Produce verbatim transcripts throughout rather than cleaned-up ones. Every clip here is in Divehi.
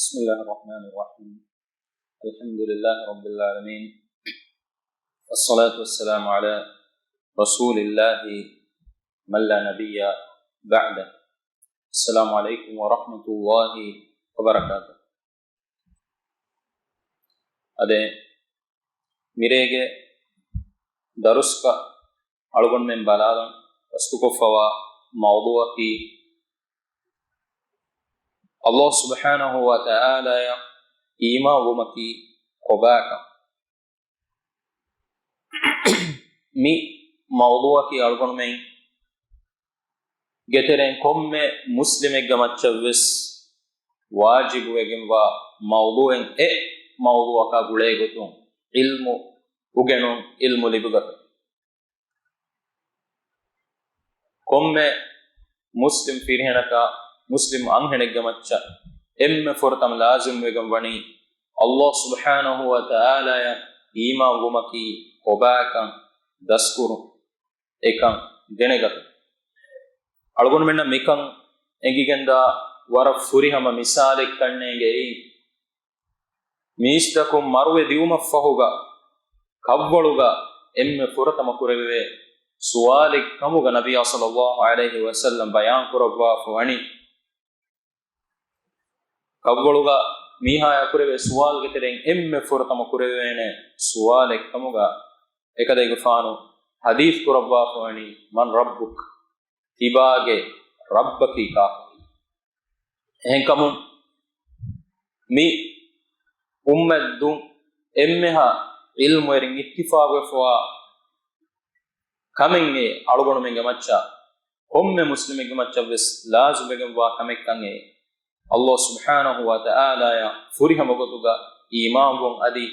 بسم الله الرحمن الرحيم. الحمد لله رب العالمين. والصلاة والسلام على رسول الله من لا نبي بعده. السلام عليكم ورحمة الله وبركاته. އަދި މިރޭގެ ދަރުސްގަ އަޅުގަނޑުމެން ބަލާލަން ބަސްކޮށްފަވާ މައުޟޫޢަކީ، ﷲ ސުބްޙާނަހޫ ވަތަޢާލާއަށް އީމާންވުމަކީ ކޮބާކަން. މި މައުޟޫޢަކީ އަޅުގަނޑުމެން ގެތެރެއިން ކޮންމެ މުސްލިމެއްގެ މައްޗަށްވެސް ވާޖިބުވެގެންވާ މައުޟޫޢެއް. އެ މައުޟޫޢަކާ ގުޅޭގޮތުން ޢިލްމު އުގެނުން، ޢިލްމު ލިބިގަތުން. ކޮންމެ މުސްލިމް ފިރިހެނަކާ، މުސްލިމް އަންހެނެއްގެ މައްޗަށް އެންމެ ފުރަތަމަ ލާޒިމްވެގެން ވަނީ، ﷲ ސުބްޙާނަހޫ ވަތަޢާލާއަށް އީމާންވުމަކީ ކޮބާކަން ދަސްކުރުން، އެކަން ދެނެގަތުން. އަޅުގަނޑުމެންނަށް މިކަން އެނގިގެންދާ ވަރަށް ފުރިހަމަ މިސާލެއް ކަންނޭނގެ އެއީ، މީސްތަކުން މަރުވެ ދިއުމަށްފަހުގަ ކަށްވަޅުގަ އެންމެ ފުރަތަމަ ކުރެވޭ ސުވާލެއް ކަމުގަ ނަބިއްޔާ ޞައްލައްލާހު ޢަލައިހި ވަސައްލަމް ބަޔާން ކުރައްވާފަ ވަނީ، ކަށްވަޅުގަ މީހާޔާ ކުރެވޭ ސުވާލުގެ ތެރެއިން އެންމެ ފުރަތަމަ ކުރެވޭނެ ސުވާލެއް ކަމުގަ އެކަލޭގެފާނު ޙަދީޘް ކުރައްވާފަ ވަނީ، "من ربك؟" ތިބާގެ ރައްބަކީ ކާކު؟ އެހެންކަމުން މި އުއްމަތް ދުން އެންމެހާ ޢިލްމުވެރިން އިއްތިފާގުވެފަވާ ކަމެއް އެ އަޅުގަނޑުމެންގެ މައްޗަށް، ކޮންމެ މުސްލިމެއްގެ މައްޗަށް ވެސް ލާޒިމްވެގެންވާ ކަމެއްކަން އެ. ﷲ ސުބްޙާނަހޫ ވަތަޢާލާއަށް ފުރިހަމަ ގޮތުގަ އީމާންވުން އަދި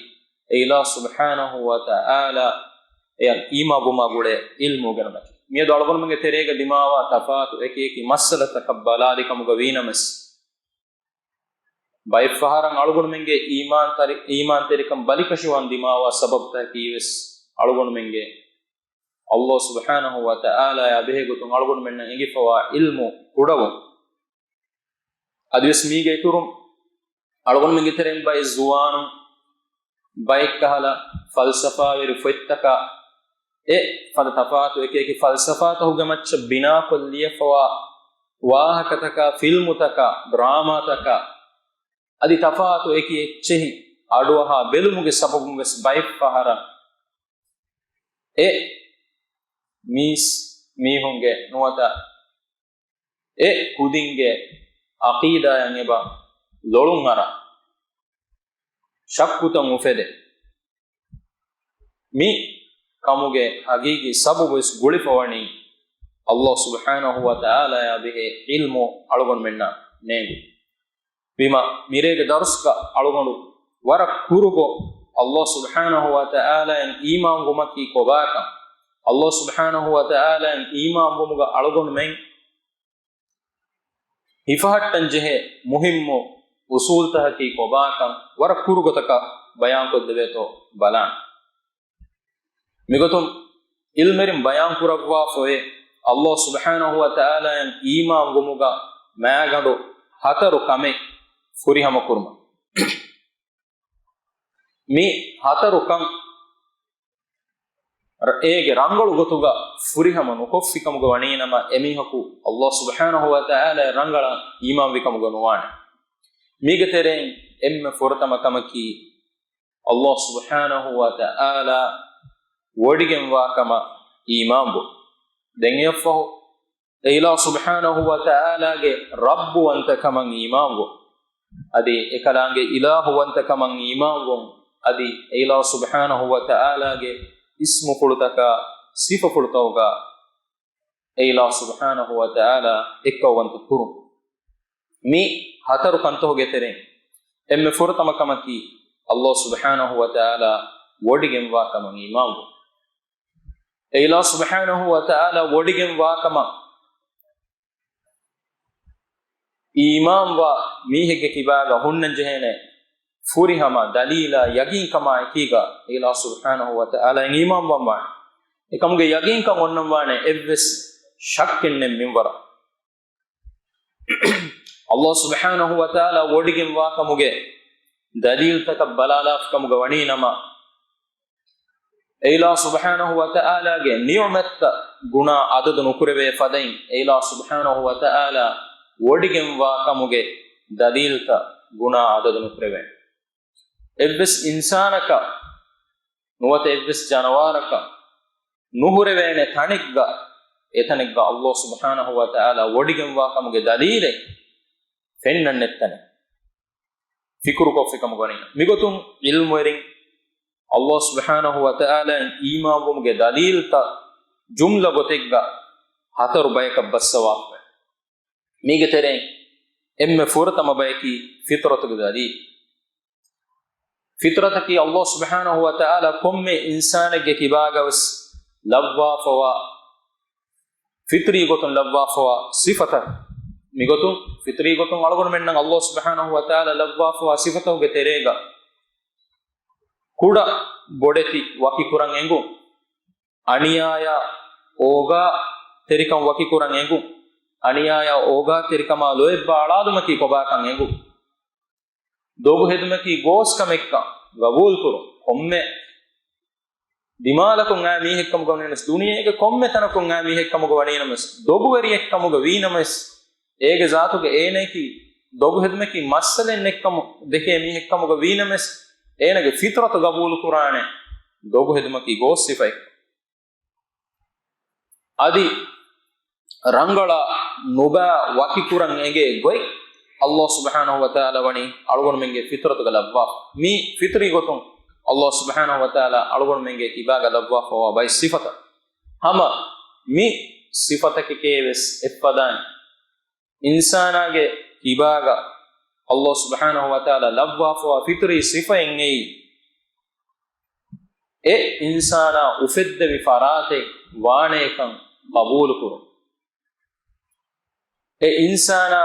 އެ އިލާހު ސުބްޙާނަހޫ ވަތަޢާލާ އެއަށް އީމާންވުމާ ގުޅޭ ޢިލްމު އުގެނުމަކީ. މިއަދު އަޅުގަނޑުމެންގެ ތެރޭގަ ދިމާވާ ތަފާތު އެކި އެކި މައްސަލަތަކަށް ބަލާލި ކަމުގަ ވީނަމަވެސް، ބައެއްފަހަރަށް އަޅުގަނޑުމެންގެ އީމާންތެރި-، އީމާންތެރިކަން ބަލިކަށިވާން ދިމާވާ ސަބަބުތަކަކީ ވެސް އަޅުގަނޑުމެންގެ ﷲ ސުބްޙާނަހޫ ވަތަޢާލާއާ ބެހޭގޮތުން އަޅުގަނޑުމެންނަށް އެނގިފަވާ ޢިލްމު ކުޑަވުން. އަދިވެސް މީގެ އިތުރުން އަޅުގަނޑުމެންގެ ތެރެއިން ބައެއް ޒުވާނުން ބައެއްކަހަލަ ފަލްސަފާވެރި ފޮތްތަކާ އެ ފަދަ ތަފާތު އެކި އެކި ފަލްސަފާތަކުގެ މައްޗަށް ބިނާކޮށް ލިޔެފަވާ ވާހަކަތަކާ، ފިލްމުތަކާ، ޑްރާމާތަކާ އަދި ތަފާތު އެކި އެއްޗެހި އަޑުއަހާ ބެލުމުގެ ސަބަބުން ވެސް ބައެއްފަހަރަށް އެ މީސް މީހުންގެ ނުވަތަ އެ ކުދިންގެ ޢަޤީދާއަށް އެބަ ލޮޅުން އަރާ ޝައްކުތައް އުފެދޭ. މި ކަމުގެ ހަގީގީ ސަބަބު ވެސް ގުޅިފަވަނީ ﷲ ސުބްޙާނަހޫ ވަތަޢާލާއާ ބެހޭ ޢިލްމު އަޅުގަނޑުމެންނަށް ނޭނގުން. ވީމަ، މިރޭގެ ދަރުސްގަ އަޅުގަނޑު ވަރަށް ކުރުގޮ ﷲ ސުބްޙާނަހޫ ވަތަޢާލާއަށް އީމާންވުމަކީ ކޮބާކަން، ﷲ ސުބްޙާނަހޫ ވަތަޢާލާއަށް އީމާންވުމުގަ އަޅުގަނޑުމެން ހިފަހައްޓަން ޖެހޭ މުހިއްމު އުޞޫލުތަކަކީ ކޮބާކަން ވަރަށް ކުރު ގޮތަކަށް ބަޔާންކޮށްދެވޭތޯ ބަލާން. މިގޮތުން ޢިލްމުވެރިން ބަޔާން ކުރައްވާފައި، ﷲ ސުބްޙާނަހޫ ވަތަޢާލާއަށް އީމާންވުމުގަ މާގަނޑު ހަތަރު ކަމެއް ފުރިހަމަ ކުރުމަށް. މި ހަތަރު ކަން ރ-، އޭގެ ރަނގަޅު ގޮތުގަ ފުރިހަމަ ނުކޮށްފިކަމުގަ ވަނީނަމަ، އެމީހަކު ﷲ ސުބްޙާނަހޫ ވަތަޢާލާއަށް ރަނގަޅަށް އީމާންވިކަމުގަ ނުވާނެ. މީގެ ތެރެއިން އެންމެ ފުރަތަމަ ކަމަކީ، ﷲ ސުބްޙާނަހޫ ވަތަޢާލާ ވޮޑިގެންވާ ކަމަށް އީމާންވުން. ދެން އެއަށްފަހު، އެ އިލާހު ސުބްޙާނަހޫ ވަތަޢާލާގެ ރައްބުވަންތަކަމަށް އީމާންވުން. އަދި އެކަލާނގެ އިލާހުވަންތަކަމަށް އީމާންވުން. އަދި އެ އިލާހު ސުބްޙާނަހޫ ވަތަޢާލާގެ އިސްމުފުޅުތަކާ ސިފަފުޅުތަކުގަ އެ އިލާހު ސުބްޙާނަހޫ ވަތަޢާލާ އެއްކައުވަންތަ ކުރުން. މި ހަތަރު ކަންތަކުގެ ތެރެއިން އެންމެ ފުރަތަމަ ކަމަކީ، ﷲ ސުބްޙާނަހޫ ވަތަޢާލާ ވޮޑިގެންވާ ކަމަށް އީމާންވުން. އެ އިލާހު ސުބްޙާނަހޫ ވަތަޢާލާ ވޮޑިގެންވާ ކަމަށް އީމާންވާ މީހެއްގެ ކިބާގަ ހުންނަން ޖެހޭނެ ފުރިހަމަ ދަލީލާ ޔަގީންކަމާ އެކީގަ އެ އިލާހު ސުބްޙާނަހޫ ވަތަޢާލާއަށް އީމާންވަންވާނެ. އެކަމުގެ ޔަގީންކަން އޮންނަންވާނެ އެއްވެސް ޝައްކެއް ނެތް މިންވަރަށް. ﷲ ސުބްޙާނަހޫ ވަތަޢާލާ ވޮޑިގެންވާ ކަމުގެ ދަލީލްތަކަށް ބަލާލާފި ކަމުގަ ވަނީ ނަމަ، އެ އިލާހު ސުބްޙާނަހޫ ވަތަޢާލާގެ ނިޢުމަތްތައް ގުނާ އަދަދު ނުކުރެވޭ ފަދައިން، އެ އިލާހު ސުބްޙާނަހޫ ވަތަޢާލާ ވޮޑިގެންވާ ކަމުގެ ދަލީލްތައް ގުނާ އަދަދު ނުކުރެވޭނެ. އެއްވެސް އިންސާނަކަށް ނުވަތަ އެއްވެސް ޖަނަވާރަކަށް ނުހުރެވޭނެ ތަނެއްގަ، އެތަނެއްގަ ﷲ ސުބްޙާނަހޫ ވަތަޢާލާ ވޮޑިގެންވާ ކަމުގެ ދަލީލެއް ފެންނަން ނެތް ތަނެއް ފިކުރުކޮށްފި ކަމުގަ ވަނީ. މިގޮތުން ޢިލްމުވެރިން ﷲ ސުބްޙާނަހޫ ވަތަޢާލާއިން އީމާންވުމުގެ ދަލީލްތައް ޖުމްލަ ގޮތެއްގަ ހަތަރު ބަޔަކަށް ބައްސަވާފަވޭ. މީގެ ތެރެއިން އެންމެ ފުރަތަމަ ބަޔަކީ ފިޠްރަތުގެ ދަލީލް. ފިޠްރަތަކީ ﷲ ސުބްޙާނަހޫ ވަތަޢާލާ ކޮންމެ އިންސާނެއްގެ ކިބާގަވެސް ލައްވާފަވާ، ފިޠްރީ ގޮތުން ލައްވާފަވާ ސިފަތައް. މިގޮތުން ފިޠްރީ ގޮތުން އަޅުގަނޑުމެންނަށް ﷲ ސުބްޙާނަހޫ ވަތަޢާލާ ލައްވާފަވާ ސިފަތަކުގެ ތެރޭގަ ކުޑަ ބޮޑެތި ވަކިކުރަން އެނގުން، އަނިޔާޔާ އޯގާ ތެރިކަން ވަކިކުރަން އެނގުން، އަނިޔާޔާ އޯގާ ތެރިކަމާ ލޯތްބާ އަޅާލުމަކީ ކޮބާކަން އެނގުން، ދޮގު ހެދުމަކީ ގޯސް ކަމެއްކަން ގަބޫލުކުރުން، ކޮންމެ ދިމާލަކުން އާ މީހެއްކަމުގަ ވަނީނަމަވެސް، ދުނިޔޭގެ ކޮންމެ ތަނަކުން އާ މީހެއްކަމުގަ ވަނީނަމަވެސް، ދޮގުވެރިއެއްކަމުގަ ވީނަމަވެސް، އޭގެ ޒާތުގަ އޭނައަކީ ދޮގު ހެދުމަކީ މައްސަލައެއް ނެތްކަމު ދެކޭ މީހެއްކަމުގަ ވީނަމަވެސް، އޭނަގެ ފިޠްރަތު ގަބޫލުކުރާނެ ދޮގު ހެދުމަކީ ގޯސް ސިފައެއް. އަދި ރަނގަޅަށް ނުބައި ވަކިކުރަން އެނގޭ ގޮތް ﷲ ސުބްޙާނަހޫ ވަތަޢާލާ ވަނީ އަޅުގަނޑުމެންގެ ފިޠްރަތުގަ ލައްވާފަ. މީ ފިޠްރީ ގޮތުން ﷲ ސުބްޙާނަހޫ ވަތަޢާލާ އަޅުގަނޑުމެންގެ ކިބާގަ ލައްވާފަވާ ބައެއް ސިފަތައް. ހަމަ މި ސިފަތަކެކޭވެސް އެއްފަދައިން އިންސާނާގެ ކިބާގަ ﷲ ސުބްޙާނަހޫ ވަތަޢާލާ ލައްވާފަވާ ފިޠްރީ ސިފައެއް އެއީ، އެ އިންސާނާ އުފެއްދެވި ފަރާތެއް ވާނޭކަން ގަބޫލުކުރުން. އެ އިންސާނާ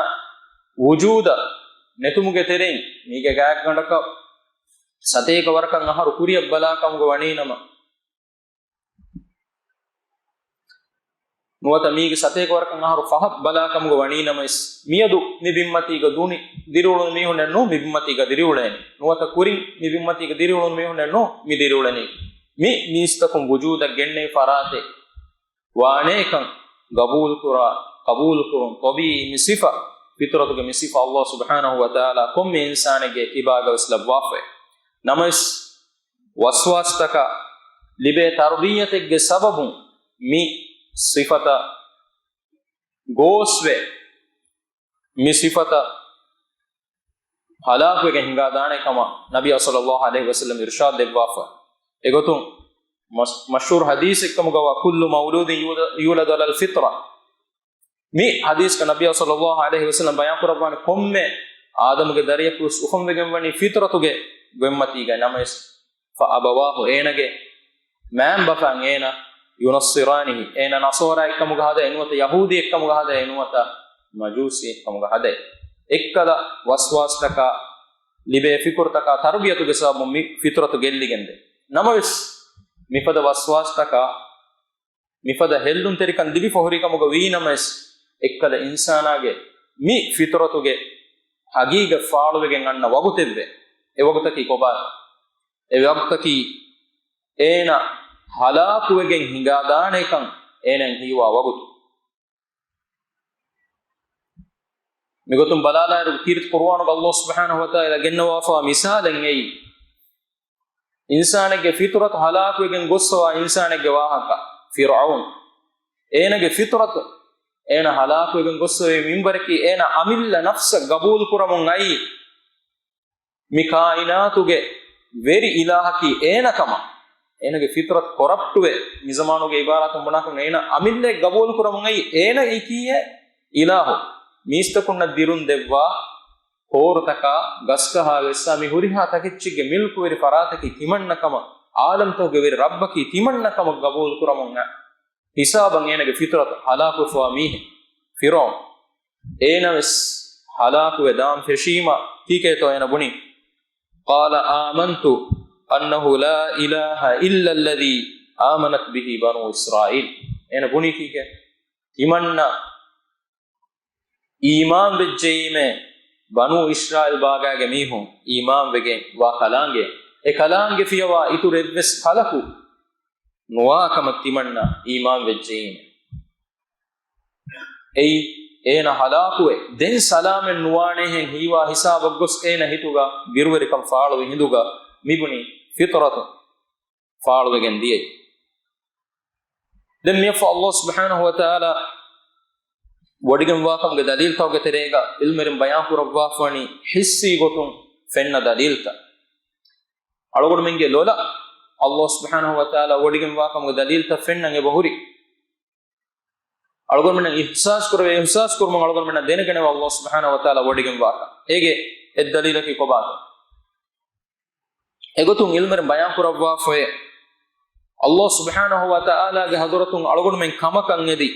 ވުޖޫދަށް ނެތުމުގެ ތެރެއިން މީގެ ގާތްގަނޑަކަށް ސަތޭކަ ވަރަކަށް އަހަރު ކުރިއަށް ބަލާ ކަމުގަ ވަނީނަމަ، ނުވަތަ މީގެ ސަތޭކަ ވަރަކަށް އަހަރު ފަހަށް ބަލާ ކަމުގަ ވަނީނަމަވެސް، މިއަދު މި ބިންމަތީގަ ދުނި ދިރިއުޅުނު މީހުންނެއް ނޫން މި ބިންމަތީގަ ދިރިއުޅޭނީ. ނުވަތަ ކުރިން މި ބިންމަތީގަ ދިރިއުޅުނު މީހުންނެއް ނޫން މި ދިރިއުޅެނީ. މި މީސްތަކުން ވުޖޫދަށް ގެންނެވި ފަރާތެއް ވާނޭކަން ގަބޫލުކުރާ، ގަބޫލުކުރުން ޠަބީޢީ މި ސިފަ، ފިޠްރަތުގެ މި ސިފަ ﷲ ސުބްޙާނަހޫ ވަތަޢާލާ ކޮންމެ އިންސާނެއްގެ ކިބާގަވެސް ލައްވާފައެވެ. ނަމަވެސް، ވަސްވާސްތަކާ ލިބޭ ތަރުބިއްޔަތެއްގެ ސަބަބުން މި ސިފަތައް ގޯސްވެ، މި ސިފަތައް ހަލާކުވެގެން ހިނގާދާނެ ކަމަށް ނަބިއްޔާ ޞައްލައްލާހު ޢަލައިހި ވަސައްލަމް އިރުޝާދު ދެއްވާފަ. އެގޮތުން މަޝް-، މަޝްހޫރު ޙަދީޘެއްކަމުގަވާ، كل مولود يولد على الفطرة. މި ޙަދީޘްގަ ނަބިއްޔާ ޞައްލައްލާހު ޢަލައިހި ވަސައްލަމް ބަޔާން ކުރައްވާނެ، ކޮންމެ އާދަމުގެ ދަރިޔަކުވެސް އުފަންވެގެން ވަނީ ފިޠްރަތުގެ ގޮތްމަތީގަ. ނަމަވެސް، فأبواه، އޭނަގެ މައިންބަފައިން އޭނަ، ينصرانه، އޭނަ ނަޞާރާއެއްކަމުގަ ހަދައި، ނުވަތަ ޔަހޫދީއެއްކަމުގަ ހަދައި، ނުވަތަ މަޖޫސީއެއްކަމުގަ ހަދައި. އެއްކަލަ ވަސްވާސްތަކާ ލިބޭ ފިކުރުތަކާ ތަރުބިޔަތުގެ ސަބަބުން މި ފިޠްރަތު ގެއްލިގެންދޭ. ނަމަވެސް، މިފަދަ ވަސްވާސްތަކާ މިފަދަ ހެއްލުންތެރިކަން ލިބިފަ ހުރިކަމުގަ ވީނަމަވެސް، އެއްކަލަ އިންސާނާގެ މި ފިޠްރަތުގެ ހަގީގަތް ފާޅުވެގެން އަންނަ ވަގުތެއްވޭ. އެ ވަގުތަކީ ކޮބާ؟ އެ ވަގުތަކީ އޭނަ ހަލާކުވެގެން ހިނގާދާނެކަން އޭނައަށް ހީވާ ވަގުތު. މިގޮތުން ބަލާލާއިރު، ކީރިތި ޤުރުއާނުގަ ﷲ ސުބްޙާނަހޫ ވަތަޢާލާ ގެންނަވާފަވާ މިސާލެއް އެއީ، އިންސާނެއްގެ ފިޠުރަތު ހަލާކުވެގެން ގޮއްސަވާ އިންސާނެއްގެ ވާހަކަ. ފިރްޢައުން، އޭނަގެ ފިޠުރަތު އޭނަ ހަލާކުވެގެން ގޮއްސަވޭ މިންވަރަކީ، އޭނަ އަމިއްލަ ނަފްސަށް ގަބޫލުކުރަމުން އައީ މި ކާއިނާތުގެ ވެރި އިލާހަކީ އޭނަ ކަމަށް. އޭނަގެ ފިޠުރަތު ކޮރަޕްޓުވެ، މިޒަމާނުގެ އިބާރާތުން ބުނާކަމަށް، އޭނަ އަމިއްލައަށް ގަބޫލުކުރަމުން އައީ އޭނަ އެކީއޭ އިލާހު. މީސްތަކުންނަށް ދިރުން ދެއްވާ ހޯރުތަކާ، ގަސްގަހާ ވެއްސާ، މި ހުރިހާ ތަކެއްޗެއްގެ މިލްކުވެރި ފަރާތަކީ ތިމަންނަ ކަމަށް، އާލަމްތަކުގެ ވެރި ރައްބަކީ ތިމަންނަ ކަމަށް ގަބޫލުކުރަމުން އަ، ހިސާބަށް އޭނަގެ ފިޠުރަތު ހަލާކުވެފަވާ މީހެއް. ފިރްޢައުން، އޭނަވެސް ހަލާކުވެ ދާން ފެށީމަ، ކީކޭތޯ އޭނަ ބުނީ؟ قال آمنت أنه لا إله إلا الذي آمنت به بنو إسرائيل. އޭނަ ބުނީ ކީކޭ؟ ތިމަންނަ އީމާން ވެއްޖެއީމޭ ބަނޫ އިސްރާއީލް ބާގާގެ މީހުން އީމާން ވެގެން ވާ ކަލާނގެ، އެ ކަލާނގެ ފިޔަވާ އިތުރު އެއްވެސް ކަލަކު ނުވާ ކަމަށް ތިމަންނަ އީމާން ވެއްޖެއީމޭ. އެއީ އޭނަ ހަލާކުވެ، ދެން ސަލާމެއް ނުވާނޭހެން ހީވާ ހިސާބަށް ގޮސް އޭނަ ހިތުގަ ބިރުވެރިކަން ފާޅުވި ހިނދުގަ މިބުނި ފިޠުރަތު ފާޅުވެގެން ދިޔައީ. ދެން މިއަށްފަހު ﷲ ސުބްޙާނަހޫ ވަތަޢާލާ ވޮޑިގެންވާކަމުގެ ދަލީލްތަކުގެ ތެރޭގަ ޢިލްމުވެރިން ބަޔާންކުރައްވާފަވަނީ ޙިއްސީ ގޮތުން ފެންނަ ދަލީލްތައް. އަޅުގަނޑުމެންގެ ލޮލަށް ﷲ ސުބްޙާނަހޫ ވަތަޢާލާ ވޮޑިގެންވާކަމުގެ ދަލީލްތައް ފެންނަން އެބަހުރި. އަޅުގަނޑުމެންނަށް އިޙްސާސް ކުރެވޭ، އިޙްސާސް ކުރުމަށް އަޅުގަނޑުމެންނަށް ދެނެގަނެވޭ ﷲ ސުބްޙާނަހޫ ވަތަޢާލާ ވޮޑިގެންވާކަން. އޭގެ އެއް ދަލީލަކީ ކޮބާތޯ؟ އެގޮތުން ޢިލްމުވެރިން ބަޔާން ކުރައްވާފައޭ، ﷲ ސުބްޙާނަހޫ ވަތަޢާލާގެ ޙަޟްރަތުން އަޅުގަނޑުމެން ކަމަކަށް އެދި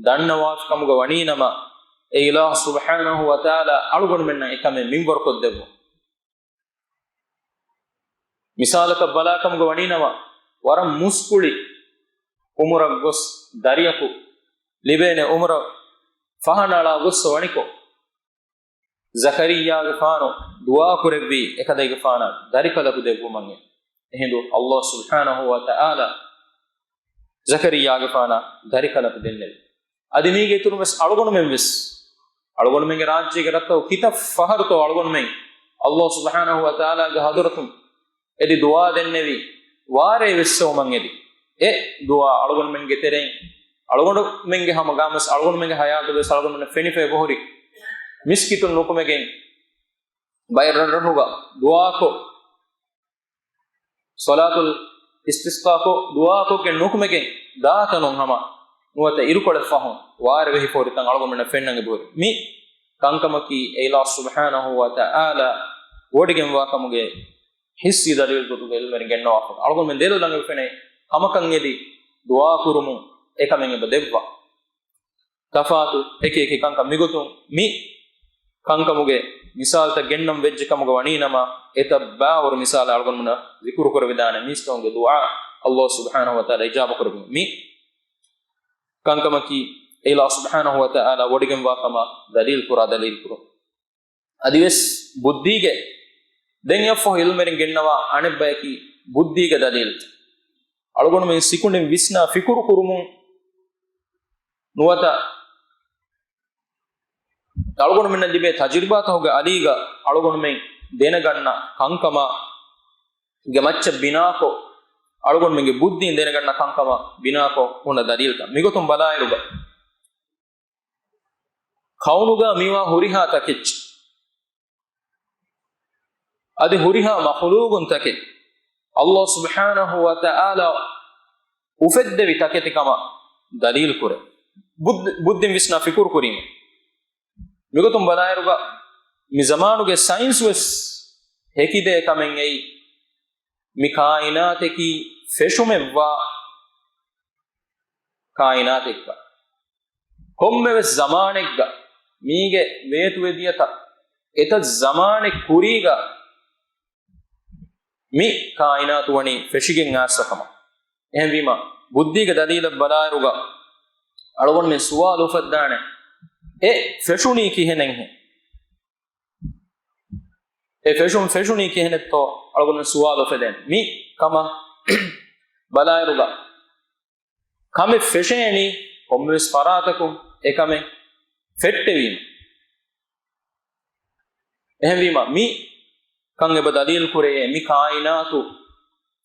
ދަންނަވާފިކަމުގަ ވަނީނަމަ، އެ އިލާހު ސުބްޙާނަހޫ ވަތަޢާލާ އަޅުގަނޑުމެންނަށް އެކަމެއް މިންވަރުކޮށްދެއްވުން. މިސާލަކަށް ބަލާކަމުގަ ވަނީނަމަ، ވަރަށް މުސްކުޅި އުމުރަށް ގޮސް ދަރިޔަކު ލިބޭނެ އުމުރަށް ފަހަނައަޅާ ގޮއްސަ ވަނިކޮށް، ޒަކަރިއްޔާގެފާނު ދުޢާ ކުރެއްވީ އެކަލޭގެފާނަށް ދަރިކަލަކު ދެއްވުމަށް. އެހިނދު ﷲ ސުބްޙާނަހޫ ވަތަޢާލާ ޒަކަރިއްޔާގެފާނަށް ދަރިކަލަކު ދެންނެވި. އަދި މީގެ އިތުރުން ވެސް އަޅުގަނޑުމެން ވެސް، އަޅުގަނޑުމެންގެ ރާއްޖޭގެ ރަށްތަކު ކިތައް ފަހަރުތޯ އަޅުގަނޑުމެން ﷲ ސުބްޙާނަހޫ ވަތަޢާލާގެ ޙަޟްރަތުން އެދި ދުޢާ ދެންނެވި، ވާރޭ ވެއްސެވުމަށް އެދި. އެ ދުޢާ އަޅުގަނޑުމެންގެ ތެރެއިން، އަޅުގަނޑުމެންގެ ހަމަ ގާމަސް އަޅުގަނޑުމެންގެ ހަޔާތުގަ ވެސް އަޅުގަނޑުމެންނަށް ފެނިފައި އެބަހުރި. މިސްކިތުން ނުކުމެގެން، ބައެއް ރަށްރަށުގަ ދުޢާކޮށް، ޞަލާތުލް އިސްތިސްޤާކޮށް، ދުޢާކޮށްގެން ނުކުމެގެން ދާތަނުން ހަމަ ނުވަތަ އިރުކޮޅެއް ފަހުން ވާރޭ ވެހިފަ ހުރިތަން އަޅުގަނޑުމެންނަށް ފެންނަން އެބަހުރި. މި ކަންކަމަކީ އެ އިލާހު ސުބްޙާނަހޫ ވަތަޢާލާ ވޮޑިގެންވާކަމުގެ ޙިއްސީ ދަލީލް ގޮތުގަ ޢިލްމުވެރިން ގެންނަވާފަ. އަޅުގަނޑުމެން ދެލޮލަށް އެބަ ފެނޭ ކަމަކަށް އެދި ދުޢާ ކުރުމުން އެކަމެއް އެބަ ދެއްވާ. ތަފާތު އެކި އެކި ކަންކަން. މިގޮތުން މި ކަންކަމުގެ މިސާލުތައް ގެންނަން ވެއްޖެ ކަމުގަ ވަނީނަމަ، އެތައް ބާވަރު މިސާލެއް އަޅުގަނޑުމެންނަށް ޛިކުރު ކުރެވިދާނެ. މީސްތަކުންގެ ދުޢާ ﷲ ސުބްޙާނަހޫ ވަތަޢާލާ އިޖާބަ ކުރެއްވުން. މި ކަންކަމަކީ އެ އިލާހު ސުބްޙާނަހޫ ވަތަޢާލާ ވޮޑިގެންވާ ކަމަށް ދަލީލް ކުރާ ދަލީލް ކުރުން. އަދިވެސް ބުއްދީގެ، ދެން އެއަށްފަހު ޢިލްމުވެރިން ގެންނަވާ އަނެއްބަޔަކީ ބުއްދީގެ ދަލީލް. އަޅުގަނޑުމެން ސިކުނޑިން ވިސްނާ ފިކުރު ކުރުމުން ނުވަތަ އަޅުގަނޑުމެންނަށް ލިބޭ ތަޖުރިބާތަކުގެ އަލީގަ އަޅުގަނޑުމެން ދެނެގަންނަ ކަންކަމާ ގެ މައްޗަށް ބިނާކޮށް، އަޅުގަނޑުމެންގެ ބުއްދީން ދެނެގަންނަ ކަންކަމަށް ބިނާކޮށް ހުންނަ ދަލީލްތައް. މިގޮތުން ބަލާއިރުގަ، ކައުނުގަ މިވާ ހުރިހާ ތަކެއްޗި، އަދި ހުރިހާ މަޚުލޫގުންތަކެއް، ﷲ ސުބްޙާނަހޫ ވަތަޢާލާ އުފެއްދެވި ތަކެތި ކަމަށް ދަލީލް ކުރޭ. ބުއްދި-، ބުއްދިން ވިސްނާ ފިކުރު ކުރީމަ. މިގޮތުން ބަލާއިރުގަ، މި ޒަމާނުގެ ސައިންސް ވެސް ހެކިދޭ ކަމެއް އެއީ، މި ކާއިނާތަކީ ފެށުމެއްވާ ކާއިނާތެއްކަން. ކޮންމެވެސް ޒަމާނެއްގަ، މީގެ ވޭތުވެދިޔަތަ އެތައް ޒަމާނެއް ކުރީގަ މި ކާއިނާތު ވަނީ ފެށިގެން އާސްވަ ކަމަށް. އެހެންވީމަ، ބުއްދީގެ ދަލީލަށް ބަލާއިރުގަ، އަޅުގަނޑުމެން ސުވާލު އުފައްދާނެ، އެ ފެށުނީ ކިހިނެއްހެން؟ އެ ފެށުން ފެށުނީ ކިހިނެއްތޯ؟ އަޅުގަނޑުމެން ސުވާލު އުފެދޭނެ. މި ކަމަށް ބަލާއިރުގަ، ކަމެއް ފެށޭނީ ކޮންމެވެސް ފަރާތަކުން އެކަމެއް ފެއްޓެވީމަ. އެހެންވީމަ، މި ކަން އެބަ ދަލީލު ކުރެޔޭ، މި ކާއިނާތު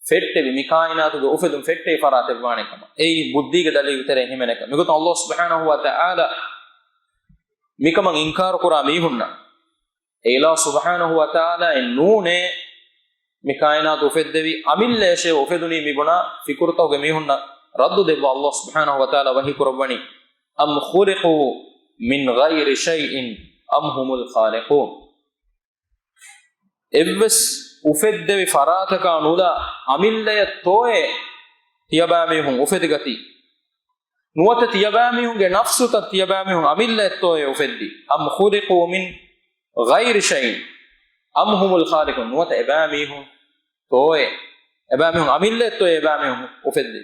ފެއްޓެވި، މި ކާއިނާތުގެ އުފެދުން ފެއްޓެވި ފަރާތެއް ވާނެ ކަމަށް. އެއީ ބުއްދީގެ ދަލީލު ތެރޭ ހިމެނޭ ކަމެއް. މިގޮތުން ﷲ ސުބްޙާނަހޫ ވަތަޢާލާ މިކަމަށް އިންކާރު ކުރާ މީހުންނަށް، އެ އިލާހު ސުބްޙާނަހޫ ވަތަޢާލާ އެއް ނޫނޭ މި ކާއިނާތު އުފެއްދެވި، އަމިއްލައަށޭ އުފެދުނީ މި ބުނާ ފިކުރުތަކުގެ މީހުންނަށް ރައްދު ދެއްވާ ﷲ ސުބްޙާނަހޫ ވަތަޢާލާ ވަޙީ ކުރައްވަނީ، أَمْ خُلِقُوا مِنْ غَيْرِ شَيْءٍ أَمْ هُمُ الْخَالِقُونَ. އެއްވެސް އުފެއްދެވި ފަރާތަކާ ނުލާ އަމިއްލަޔަށްތޯއޭ ތިޔަބައިމީހުން އުފެދިގަތީ؟ ނުވަތަ ތިޔަބައިމީހުންގެ ނަފްސުތައް ތިޔަބައިމީހުން އަމިއްލައަށްތޯއޭ އުފެއްދީ؟ أَمْ خُلِقُوا مِنْ غَيْرِ شَيْءٍ أَمْ هُمُ الْخَالِقُونَ. ނުވަތަ އެބައިމީހުން ތޯއޭ، އެބައިމީހުން އަމިއްލައަށްތޯއޭ އެބައިމީހުން އުފެއްދީ؟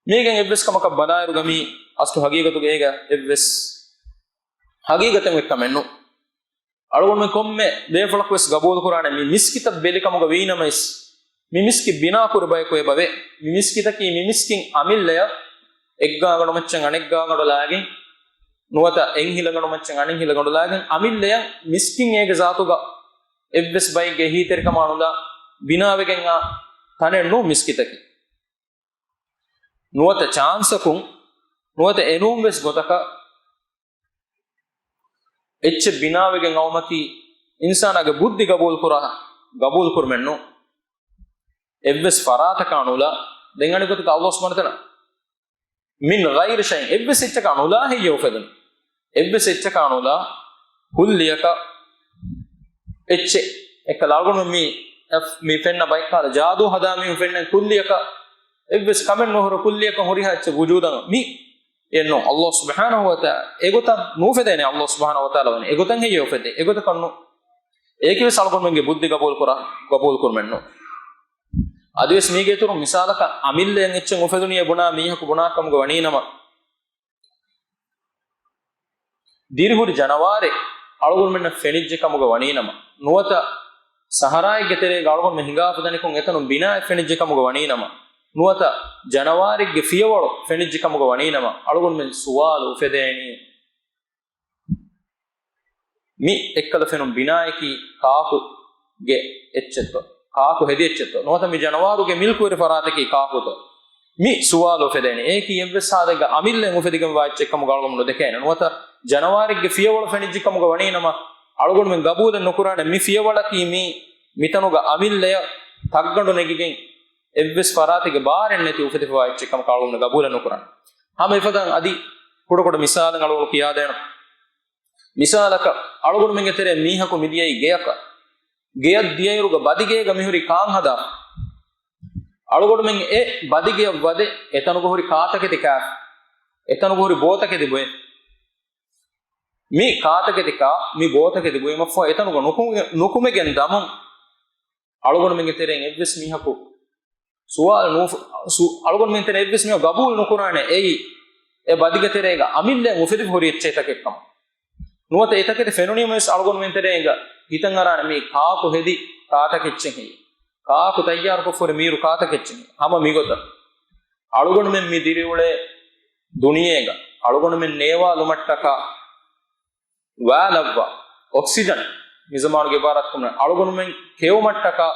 މީގެން އެއްވެސް ކަމަކަށް ބަލާއިރުގަ މީ އަސްލު ހަގީގަތުގަ އޭގަ އެއްވެސް ހަގީގަތެއް އެއްކަމެއް ނޫން. އަޅުގަނޑުމެން ކޮންމެ ބޭފުޅަކުވެސް ގަބޫލުކުރާނެ މި މިސްކިތަށް ބެލިކަމުގަ ވީނަމަވެސް، މި މިސްކިތް ބިނާކުރި ބަޔަކު އެބަވޭ. މި މިސްކިތަކީ މި މިސްކިތް އަމިއްލަޔަށް އެއްގާގަނޑުމައްޗަށް އަނެއްގާގަނޑު ލާގެން ނުވަތަ އެއްހިލަގަނޑުމައްޗަށް އަނެއްހިލަގަނޑު ލާގެން އަމިއްލަޔަށް މިސްކިތް އޭގެ ޒާތުގަ އެއްވެސް ބައެއްގެ އެހީތެރިކަމާ ނުލާ ބިނާވެގެން އާ ތަނެއް ނޫން މިސްކިތަކީ. ނުވަތަ ޗާންސަކުން، ނުވަތަ އެނޫންވެސް ގޮތަކަށް އެއްޗެއް ބިނާވެގެން އައުމަކީ އިންސާނާގެ ބުއްދި ގަބޫލުކުރާ، ގަބޫލުކުރުމެއް ނޫން. އެއްވެސް ފަރާތަކާ ނުލާ، ދެން އަނެއް ގޮތަކަށް އައްލާހު ސުބްޙާނަހު ވަތަޢާލާ މިން ޣައިރި ޝައިއިން، އެއްވެސް އެއްޗަކާ ނުލާ ހެއްޔެވެ އުފެދުނީ؟ އެއްވެސް އެއްޗަކާ ނުލާ ކުއްލިއަކަށް އެއްޗެއް އެއްކަލަ އަޅުގަނޑު މި، މި ފެންނަ ބައެއްކާލަ ޖާދޫ ހަދާ މީހުން ފެންނަ ކުއްލިއަކަށް އެއްވެސް ކަމެއް ނުހުރު ކުއްލިއަކަށް ހުރިހާ އެއްޗެއް ވުޖޫދަށް މި އެއްނު. އައްލާހު ސުބްޙާނަހު ވަތަޢާލާ އެގޮތަށް ނޫފެދޭނެ. އައްލާހު ސުބްޙާނަހު ވަތަޢާލާ ވަނީ އެގޮތަށް ހެއްޔެވެ އުފެދޭ؟ އެގޮތަކަށް ނޫން. އޭކިވެސް އަޅުގަނޑުމެންގެ ބުއްދި ގަބޫލުކުރާ، ގަބޫލުކުރުމެއް ނޫން. އަދިވެސް މީގެ އިތުރުން މިސާލަކަށް އަމިއްލައަށް އެއްޗެއް އުފެދުނީ ބުނާ މީހަކު ބުނާ ކަމުގަ ވަނީނަމަ، ދިރިހުރި ޖަނަވާރެއް އަޅުގަނޑުމެންނަށް ފެނިއްޖެ ކަމުގަ ވަނީނަމަ، ނުވަތަ ސަހަރާއެއްގެ ތެރޭގަ އަޅުގަނޑުމެން ހިނގާފަ ދަނިކޮށް އެތަނުން ބިނާއެއް ފެނިއްޖެ ކަމުގަ ވަނީނަމަ، ނުވަތަ ޖަނަވާރެއްގެ ފިޔަވަޅު ފެނިއްޖެ ކަމުގަ ވަނީނަމަ، އަޅުގަނޑުމެން ސުވާލު އުފެދޭނީ، މި އެއްކަލަ ފެނުން ބިނާއަކީ ކާކުގެ އެއްޗެއްތޯ؟ ކާކު ހެދި އެއްޗެއްތޯ؟ ނުވަތަ މި ޖަނަވާރުގެ މިލްކުވެރި ފަރާތަކީ ކާކުތޯ؟ މި ސުވާލު އުފެދޭނެ. އެއީކީ އެއްވެސް ހާލެއްގަ އަމިއްލައިން އުފެދިގެންވާ އެއްޗެއް ކަމުގަ އަޅުގަނޑު ނުދެކޭނެ. ނުވަތަ ޖަނަވާރެއްގެ ފިޔަވަޅު ފެނިއްޖެ ކަމުގަ ވަނީނަމަ، އަޅުގަނޑުމެން ގަބޫލެއް ނުކުރާނެ މި ފިޔަވަޅަކީ މީ މިތަނުގަ އަމިއްލަޔަށް ތައްގަނޑު ނެގިގެން އެއްވެސް ފަރާތެއްގެ ބާރެއް ނެތި އުފެދިފައިވާ އެއްޗެއް ކަމަކަށް އަޅުގަނޑު ގަބޫލެއް ނުކުރާނެ. ހަމަ އެފަދައިން އަދި ކުޑަކުޑަ މިސާލެއް އަޅުގަނޑު ކިޔާދޭނަން. މިސާލަކަށް، އަޅުގަނޑުމެންގެ ތެރެއަށް މީހަކު މިދިޔައީ ގެޔަކަށް. ގެޔަށް ދިޔައިރުގަ ބަދިގޭގަ މިހުރީ ކާން ހަދާފަ. އަޅުގަނޑުމެން އެ ބަދިގެޔަށް ވަދެ، އެތަނުގަ ހުރި ކާތަކެތި ކާފަ. އެތަނުގަ ހުރި ބޯތަކެތި ބޮއެ. މި ކާތަކެތި ކާ، މި ބޯތަކެތި ބުއިމަށްފަހު އެތަނުގަ ނުކުމެ-، ނުކުމެގެން ދަމުން. އަޅުގަނޑުމެންގެ ތެރެއިން އެއްވެސް މީހަކު ސުވާލު ނޫފު-، ސު-، އަޅުގަނޑުމެން ތެރެ އެއްވެސް މީހަކު ގަބޫލު ނުކުރާނެ އެއީ، އެ ބަދިގެ ތެރޭގަ އަމިއްލައިން އުފެދިފަ ހުރި އެއްޗެއްތަކެއްކަމަށް. ނުވަތަ އެތަކެތި ފެނުނީމަވެސް އަޅުގަނޑުމެން ތެރެއިންގަ ހިތަށް އަރާނެ މީ ކާކު ހެދި ކާތަކެއްޗެއް ހެއްޔެވެ؟ ކާކު ތައްޔާރުކޮށްފަ ހުރި މީރު ކާތަކެއްޗެއް ހެއްޔެވެ؟ ހަމަ މިގޮތަށް އަޅުގަނޑުމެން މި ދިރިއުޅޭ ދުނިޔޭގަ އަޅުގަނޑުމެން ނޭވާލުމަށްޓަކާ ވާލައްވާ، އޮކްސިޖަން، މިޒަމާނުގެ އިބާރާތްކަމުން އަޅުގަނޑުމެން ކެއުމަށްޓަކާ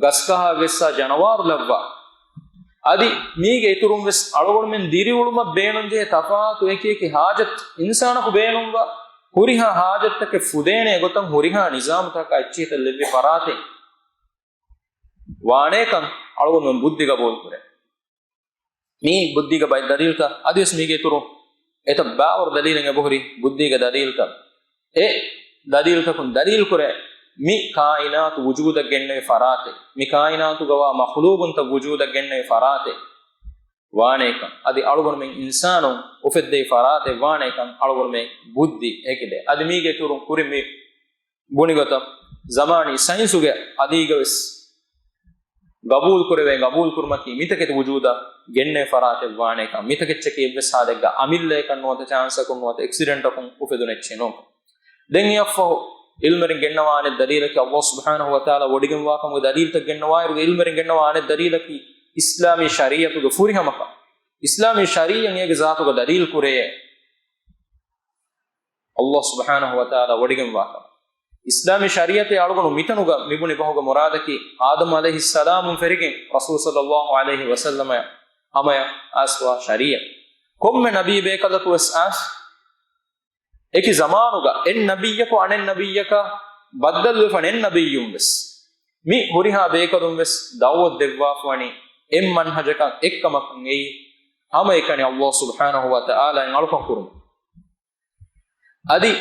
ގަސްގަހާ ގެއްސާ ޖަނަވާރު ލައްވާ. އަދި މީގެ އިތުރުން ވެސް އަޅުގަނޑުމެން ދިރިއުޅުމަށް ބޭނުންޖެހޭ ތަފާތު އެކި އެކި ހާޖަތް، އިންސާނަކު ބޭނުންވާ ހުރިހާ ހާޖަތްތަކެއް ފުދޭނެ ގޮތަށް ހުރިހާ ނިޒާމުތަކާ އެއްޗިހިތަށް ލެއްވި ފަރާތެއް ވާނޭކަން އަޅުގަނޑުމެން ބުއްދި ގަބޫލުކުރޭ. މީ ބުއްދީގެ ބައެއް ދަލީލްތައް. އަދިވެސް މީގެ އިތުރު އެތައް ބާވަރު ދަލީލެއް އެބަހުރި ބުއްދީގެ ދަލީލްތައް. އެ ދަލީލްތަކުން ދަލީލްކުރޭ، މި ކާއިނާތު ވުޖޫދަށް ގެންނެވި ފަރާތެއް، މި ކާއިނާތުގަވާ މަޚުލޫގުންތައް ވުޖޫދަށް ގެންނެވި ފަރާތެއް ވާނޭކަން، އަދި އަޅުގަނޑުމެން އިންސާނުން އުފެއްދެވި ފަރާތެއް ވާނޭކަން އަޅުގަނޑުމެން ބުއްދި އެކިލެ. އަދި މީގެ އިތުރުން ކުރިން މި ބުނިގޮތަށް، ޒަމާނީ ސައިންސުގެ އަދީގަވެސް ގަބޫލުކުރެވޭ، ގަބޫލުކުރުމަކީ މިތަކެތި ވުޖޫދަށް ގެންނެވި ފަރާތެއް ވާނޭކަން، މިތަކެއްޗަކީ އެއްވެސް ހާލެއްގަ އަމިއްލައަކަށް ނުވަތަ ޗާންސަކުން ނުވަތަ އެކްސިޑެންޓަކުން އުފެދުނެއްޗެއް ނޫން. ދެން އެއަށްފަހު އިލްމެރިން ގެންނަވާނެ ދަލީލަކީ އައްލާހު ސުބްޙާނަހު ވަތަޢާލާ ވޮޑިގެންވާކަމުގެ ދަލީލްތައް ގެންނަވާއިރުގެ އިލްމެރިން ގެންނަވާނެ ދަލީލަކީ އިސްލާމީ ޝަރީޢަތުގެ ފުރިހަމަކަން. އިސްލާމީ ޝަރީޢަތް އޭގެ ޒާތުގަ ދަލީލް ކުރޭ. އައްލާހު ސުބްޙާނަހު ވަތަޢާލާ ވޮޑިގެންވާކަން. އިސްލާމީ ޝަރީޢަތޭ އަޅުގަނޑު މިތަނުގަ މިބުނި ބަހުގެ މުރާދަކީ، އާދަމް ޢަލައިހިއްސަލާމުން ފެރިގެން ރަސޫލު ޞައްލައްލާހު ޢަލައިހި ވަސައްލަމައަށް ހަމަޔަށް އައިސްވާ ޝަރީޢަތް. ކޮންމެ ނަބީ ބޭކަލަކު ވެސް އައިސް، އެކި ޒަމާނުގަ އެއް ނަބިއްޔަކު އަނެއް ނަބިއްޔަކާ ބައްދަލުވެފަ ނެތް ނަބިއްޔުން ވެސް، މި ހުރިހާ ބޭކަލުން ވެސް ދަޢުވަތު ދެއްވާފަ ވަނީ އެއް މަންހަޖަކަށް އެއްކަމަކަށް އެއީ، ހަމައެކަނި އައްލާހު ސުބްޙާނަހު ވަތަޢާލާއިން އަޅުކަން ކުރުމުން. އަދި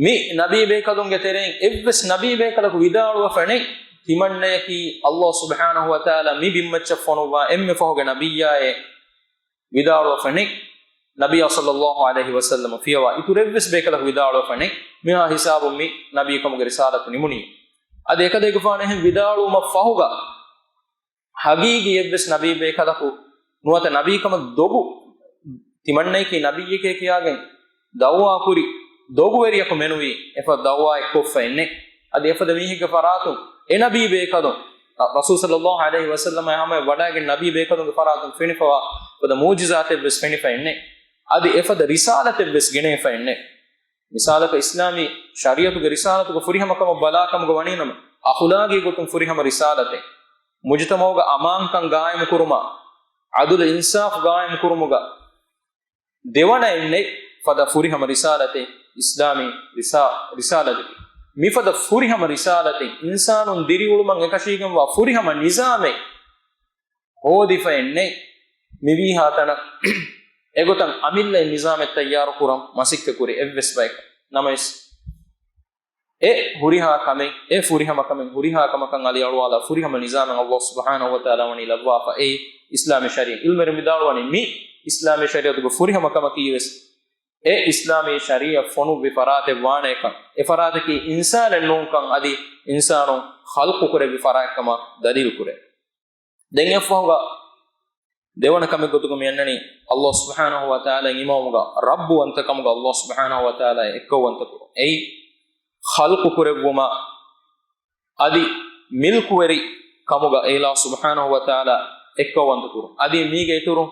މި ނަބީ ބޭކަލުންގެ ތެރެއިން އެއްވެސް ނަބީ ބޭކަލަކު ވިދާޅުވެފަ ނެތް ތިމަންނަޔަކީ އައްލާހު ސުބްޙާނަހު ވަތަޢާލާ މި ބިންމައްޗަށް ފޮނުއްވާ އެންމެ ފަހުގެ ނަބިއްޔާއޭ ވިދާޅުވެފަ ނެތް. ނަބިއްޔާ ޞައްލައްލާހު ޢަލައިހި ވަސައްލަމަ ފިޔަވާ އިތުރު އެއްވެސް ބޭކަލަކު ވިދާޅުވެފަ ނެތް. މިހާ ހިސާބުން މި ނަބީކަމުގެ ރިސާލަތު ނިމުނީ. އަދި އެކަލޭގެފާނު އެހެން ވިދާޅުވުމަށް ފަހުގަ، ހަގީގީ އެއްވެސް ނަބީ ބޭކަލަކު ނުވަތަ ނަބީކަމަށް ދޮގު ތިމަންނަޔަކީ ނަބިއްޔެކޭ ކިޔާގެން ދަޢުވާ ކުރި ދޮގުވެރިޔަކު މެނުވީ އެފަދަ ދައުވާއެއް ކޮށްފައެއްނެއް. އަދި އެފަދަ މީހެއްގެ ފަރާތުން އެ ނަބީ ބޭކަލުން، ރަސޫލު ޞައްލައްލާހު ޢަލައިހި ވަސައްލަމާ ހަމަޔަށް ވަޑައިގެން ނަބީ ބޭކަލުންގެ ފަރާތުން ފެނިފަވާ އެފަދަ މުޢުޖިޒާތެއްވެސް ފެނިފައެއްނެއް. އަދި އެފަދަ ރިސާލަތެއްވެސް ގެނެފައެއްނެއް. މިސާލަކަށް، އިސްލާމީ ޝަރީޢަތުގެ ރިސާލަތުގެ ފުރިހަމަކަމަށް ބަލާކަމުގަ ވަނީނަމަ، އަޚުލާގީ ގޮތުން ފުރިހަމަ ރިސާލަތެއް، މުޖުތަމަޢުގަ އަމާންކަން ގާއިމުކުރުމަށް، ޢަދުލު އިންސާފު ގާއިމުކުރުމުގަ ދެވަނައެއްނެއް ފަދަ ފުރިހަމަ ރިސާލަތެއް އިސްލާމީ ރިސާ-، ރިސާލަތަކީ. މިފަދަ ފުރިހަމަ ރިސާލަތެއް، އިންސާނުން ދިރިއުޅުމަށް އެކަށީގެންވާ ފުރިހަމަ ނިޒާމެއް ހޯދިފައެއްނެތް. މިވީހާ ތަނަށް އެގޮތަށް އަމިއްލައިން ނިޒާމެއް ތައްޔާރުކުރަން މަސައްކަތްކުރި އެއްވެސް ބަޔަކަށް. ނަމަވެސް، އެ ހުރިހާ ކަމެއް، އެ ފުރިހަމަ ކަމެއް، ހުރިހާ ކަމަކަށް އަލިއަޅުވާލާ ފުރިހަމަ ނިޒާމެއް ﷲ ސުބްޙާނަހޫ ވަތަޢާލާ ވަނީ ލައްވާފަ. އެއީ އިސްލާމީ ޝަރީޢަތް. ޢިލްމުވެރިން ވިދާޅުވަނީ، މި އިސްލާމީ ޝަރީޢަތުގެ ފުރިހަމަ ކަމަކީވެސް، އެ އިސްލާމީ ޝަރީޢަތް ފޮނުއްވި ފަރާތެއް ވާނޭކަން، އެ ފަރާތަކީ އިންސާނެއް ނޫންކަން، އަދި އިންސާނުން ޚަލްޤު ކުރެއްވި ފަރާތްކަމަށް ދަލީލު ކުރޭ. ދެން އެއަށްފަހުގަ ދެވަނަ ކަމެއް ގޮތުގަ މިއަންނަނީ، ﷲ ސުބްޙާނަހޫ ވަތަޢާލާ އިމާމުގަ ރައްބުވަންތަކަމުގަ ﷲ ސުބްޙާނަހޫ ވަތަޢާލާ އެއްކައުވަންތަ ކުރުން. އެއީ ޚަލްޤު ކުރެއްވުމަށް އަދި މިލްކުވެރި ކަމުގަ އެއިލާހު ސުބްޙާނަހޫ ވަތަޢާލާ އެއްކައުވަންތަ ކުރުން. އަދި މީގެ އިތުރުން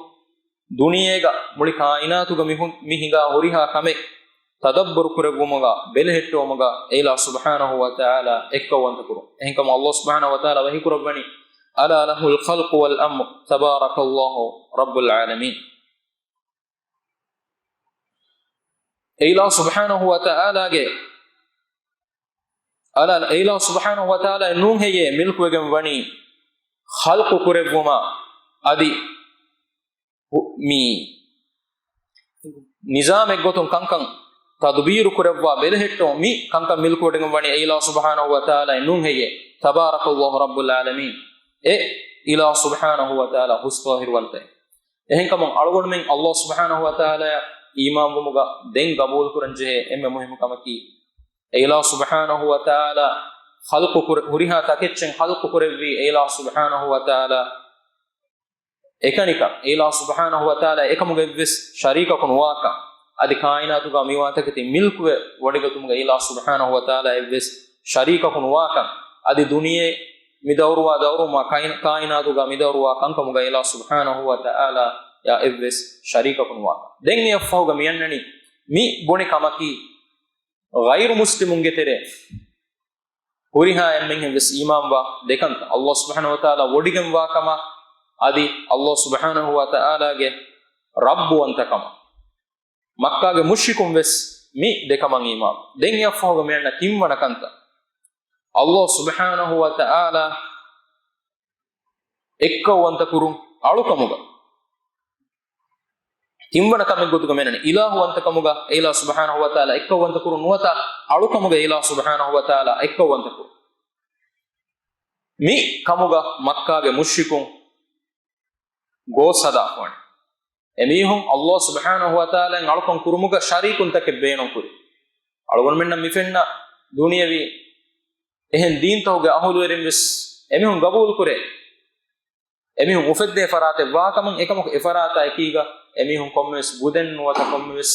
ދުނިޔޭގަ މުޅި ކާއިނާތުގަ މި ހު-، މި ހިނގާ ހުރިހާ ކަމެއް ތަދައްބުރު ކުރެއްވުމުގަ ބެލެހެއްޓެވުމުގަ އެއިލާހު ސުބްޙާނަހޫ ވަތަޢާލާ އެއްކައުވަންތަ ކުރުން. އެހެންކަމުން ﷲ ސުބްޙާނަހޫ ވަތަޢާލާ ވަޙީކުރައްވަނީ، ألا له الخلق والأمر تبارك الله رب العالمين. އެއިލާހު ސުބްޙާނަހޫ ވަތަޢާލާގެ، އަލާ، އެއިލާހު ސުބްޙާނަހޫ ވަތަޢާލާ ނޫން ހެއްޔޭ މިލްކުވެގެން ވަނީ ޚަލްޤު ކުރެއްވުމަށް އަދި ހު-، މި ނިޒާމެއް ގޮތުން ކަންކަން ތަދުބީރު ކުރައްވާ ބެލެހެއްޓުން މި ކަންކަން މިލްކުވެގެން ވަނީ އެއިލާހު ސުބްޙާނަހޫ ވަތަޢާލާ ނޫން ހެއްޔޭ؟ تبارك الله رب العالمين. އެ އިލާހު ސުބްޙާނަހޫ ވަތަޢާލާ ހުސް ޠާހިރުވަންތައެއް. އެހެންކަމުން އަޅުގަނޑުމެން ﷲ ސުބްޙާނަހޫ ވަތަޢާލާއަށް އީމާންވުމުގަ ދެން ގަބޫލުކުރަން ޖެހޭ އެންމެ މުހިއްމު ކަމަކީ، އެއިލާހު ސުބްޙާނަހޫ ވަތަޢާލާ ޚަލްޤު ކުރެ-، ހުރިހާ ތަކެއްޗެއް ޚަލްޤު ކުރެއްވީ އެއިލާހު ސުބްޙާނަހޫ ވަތަޢާލާ އެކަނިކަން، އެއިލާހު ސުބްޙާނަހޫ ވަތަޢާލާ އެކަމުގަ އެއްވެސް ޝަރީކަކު ނުވާކަން، އަދި ކާއިނާތުގަ މިވާ ތަކެތި މިލްކުވެ ވޮޑިގަތުމުގަ އެއިލާހު ސުބްޙާނަހޫ ވަތަޢާލާ އެއްވެސް ޝަރީކަކު ނުވާކަން، އަދި ދުނިޔެ މި ދައުރުވާ ދައުރުވުމާ ކާއި-، ކާއިނާތުގަ މި ދައުރުވާ ކަންކަމުގަ އެއިލާހު ސުބްޙާނަހޫ ވަތަޢާލާއަށް އެއްވެސް ޝަރީކަކު ނުވާކަން. ދެން އެއަށްފަހުގަ މިއަންނަނީ މި ބުނި ކަމަކީ، ޣައިރު މުސްލިމުންގެ ތެރޭ ހުރިހާ އެންމެންހެން ވެސް އީމާންވާ ދެކަންތައް، ﷲ ސުބްޙާނަހޫ ވަތަޢާލާ ވޮޑިގެންވާ ކަމަށް އަދި ﷲ ސުބްޙާނަހޫ ވަތަޢާލާގެ ރައްބުވަންތަކަމަށް. މައްކާގެ މުޝްރިކުން ވެސް މި ދެކަމަށް އީމާން. ދެން އެއަށްފަހުގަ މިއަންނަ ތިންވަނަ ކަންތައް، ﷲ ސުބްޙާނަހޫ ވަތަޢާލާ އެއްކައުވަންތަ ކުރުން އަޅުކަމުގަ. ތިންވަނަ ކަމެއް ގޮތުގަ މިއަންނަނީ އިލާހުވަންތަކަމުގަ އެއިލާހު ސުބްޙާނަހޫ ވަތަޢާލާ އެއްކައުވަންތަ ކުރުން ނުވަތަ އަޅުކަމުގަ އެއިލާހު ސުބްޙާނަހޫ ވަތަޢާލާ އެއްކައުވަންތަ ކުރުން. މި ކަމުގަ މައްކާގެ މުޝްރިކުން ގޯސް ހަދާފަވަނީ. އެމީހުން ﷲ ސުބްޙާނަހޫ ވަތަޢާލާއިން އަޅުކަން ކުރުމުގަ ޝަރީކުންތަކެއް ބޭނުންކުރި. އަޅުގަނޑުމެންނަށް މި ފެންނަ ދުނިޔަވީ އެހެން ދީންތަކުގެ އަހުލުވެރިން ވެސް އެމީހުން ގަބޫލުކުރޭ. އެމީހުން އުފެއްދޭ ފަރާތެއް ވާކަމުން، އެކަމަކު އެފަރާތާ އެކީގަ އެމީހުން ކޮންމެވެސް ގުދެއް ނުވަތަ ކޮންމެވެސް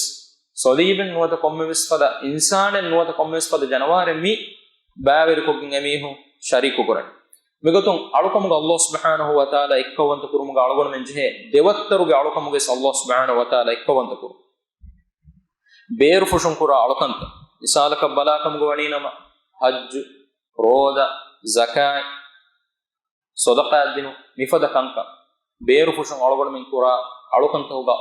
ސޮލީބެއް ނުވަތަ ކޮންމެވެސް ފަދަ އިންސާނެއް ނުވަތަ ކޮންމެވެސް ފަދަ ޖަނަވާރެއް މި ބައިވެރިކޮށްގެން އެމީހުން ޝަރީކު ކުރަނީ. މިގޮތުން އަޅުކަމުގަ ﷲ ސުބްޙާނަހޫ ވަތަޢާލާ އެއްކައުވަންތަ ކުރުމުގަ އަޅުގަނޑުމެން ޖެހޭ ދެވައްތަރުގެ އަޅުކަމުގައި ﷲ ސުބްޙާނަހޫ ވަތަޢާލާ އެއްކައުވަންތަ ކުރުން. ބޭރުފުށުން ކުރާ އަޅުކަންތައް، މިސާލަކަށް ބަލާކަމުގަ ވަނީނަމަ، ޙައްޖު، ރޯދަ، ޒަކާތް، ޞަދަޤާތް ދިނުން، މިފަދަ ކަންކަން ބޭރުފުށުން އަޅުގަނޑުމެން ކުރާ އަޅުކަންތަކުގަ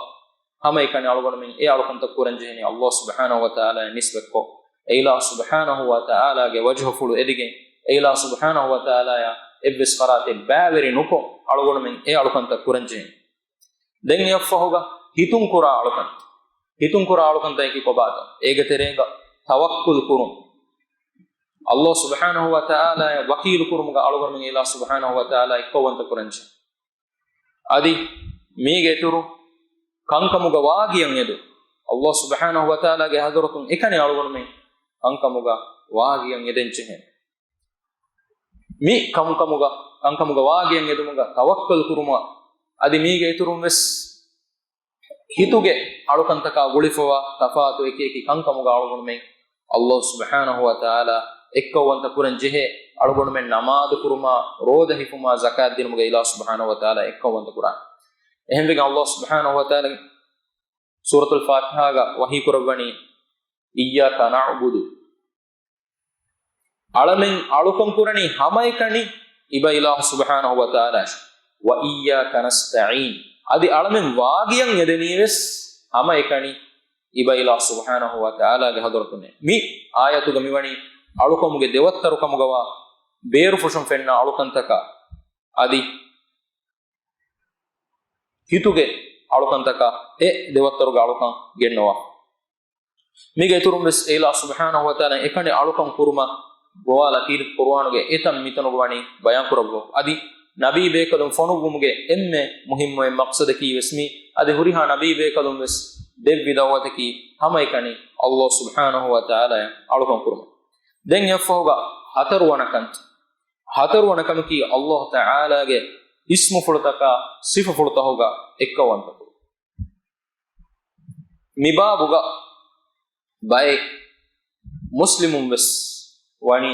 ހަމައެކަނި އަޅުގަނޑުމެން އެ އަޅުކަންތައް ކުރަންޖެހެނީ ﷲ ސުބްޙާނަހޫ ވަތަޢާލާއަށް ނިސްބަތްކޮށް، އެއިލާހު ސުބްޙާނަހޫ ވަތަޢާލާގެ ވަޖްހުފުޅު އެދިގެން، އެއިލާހު ސުބްޙާނަހޫ ވަތަޢާލާއާ އެއްވެސް ފަރާތެއް ބައިވެރި ނުކޮށް އަޅުގަނޑުމެން އެ އަޅުކަންތައް ކުރަންޖެހެނީ. ދެން އެއަށްފަހުގަ ހިތުން ކުރާ އަޅުކަން، ހިތުން ކުރާ އަޅުކަންތަކަކީ ކޮބާތޯ؟ އޭގެ ތެރޭގަ ތަވައްކުލް ކުރުން، ﷲ ސުބްޙާނަހޫ ވަތަޢާލާއަށް ވަކީލު ކުރުމުގަ އަޅުގަނޑުމެން އެއިލާހު ސުބްޙާނަހޫ ވަތަޢާލާ އެއްކައުވަންތަ ކުރަންޖެހޭ. އަދި މީގެ އިތުރު ކަންކަމުގަ ވާގިޔަށް އެދުން، ﷲ ސުބްޙާނަހޫ ވަތަޢާލާގެ ޙަޟްރަތުން އެކަނި އަޅުގަނޑުމެން ކަންކަމުގަ ވާގިޔަށް އެދެން ޖެހޭ. މި ކަންކަމުގަ، ކަންކަމުގަ ވާގިޔަށް އެދުމުގަ ތަވައްކަލް ކުރުމަށް އަދި މީގެ އިތުރުން ވެސް ހިތުގެ އަޅުކަންތަކާ ގުޅިފަވާ ތަފާތު އެކި އެކި ކަންކަމުގަ އަޅުގަނޑުމެން ﷲ ސުބްޙާނަހު ވަތަޢާލާ އެއްކައުވަންތަ ކުރަން ޖެހޭ. އަޅުގަނޑުމެން ނަމާދު ކުރުމާ، ރޯދަ ހިފުމާ، ޒަކާތް ދިނުމުގަ އިލާހު ސުބްޙާނަހު ވަތަޢާލާ އެއްކައުވަންތަ ކުރާނެ. އެހެންވެގެން ﷲ ސުބްޙާނަހު ވަތަޢާލާ ސޫރަތުލް ފާތިޙާގަ ވަޙީ ކުރައްވަނީ، إِيَّاكَ نَعْبُدُ، އަޅަމެން އަޅުކަން ކުރަނީ ހަމައެކަނި އިބަ އިލާހު ސުބްޙާނަހު ވަތަޢާލާއަށް، وَإِيَّاكَ نَسْتَعِينُ، އަދި އަޅަމެން ވާގިޔަށް އެދެނީވެސް ހަމައެކަނި އިބަ އިލާހު ސުބްޙާނަހު ވަތަޢާލާގެ ޙަޟްރަތުން. މި އާޔަތުގަ މިވަނީ އަޅުކަމުގެ ދެވައްތަރުކަމުގަވާ ބޭރުފުށުން ފެންނަ އަޅުކަންތަކާ އަދި ހިތުގެ އަޅުކަންތަކާ އެ ދެވައްތަރުގެ އަޅުކަން ގެންނަވާ. މީގެ އިތުރުން ވެސް އެ އިލާހު ސުބްޙާނަހު ވަތަޢާލާ އެކަނި އަޅުކަން ކުރުމަށް ގޮވާލާ ކީރިތި ޤުރުއާނުގެ އެތަން މިތަނުގަ ވަނީ ބަޔާން ކުރައްވާ. އަދި ނަބީ ބޭކަލުން ފޮނުއްވުމުގެ އެންމެ މުހިއްމު އެއް މަޤްޞަދަކީ ވެސް މީ. އަދި ހުރިހާ ނަބީ ބޭކަލުން ވެސް ދެއްވި ދަޢުވަތަކީ ހަމައެކަނި ﷲ ސުބްޙާނަހު ވަތަޢާލާއަށް އަޅުކަން ކުރުމަށް. ދެން އެއަށްފަހުގަ ހަތަރުވަނަ ކަން، ހަތަރުވަނަ ކަމަކީ ﷲ ތަޢާލާގެ އިސްމުފުޅުތަކާ ސިފަފުޅުތަކުގަ އެއްކައުވަންތަކުރުން. މި ބާބުގަ ބައެއް މުސްލިމުން ވެސް ވަނީ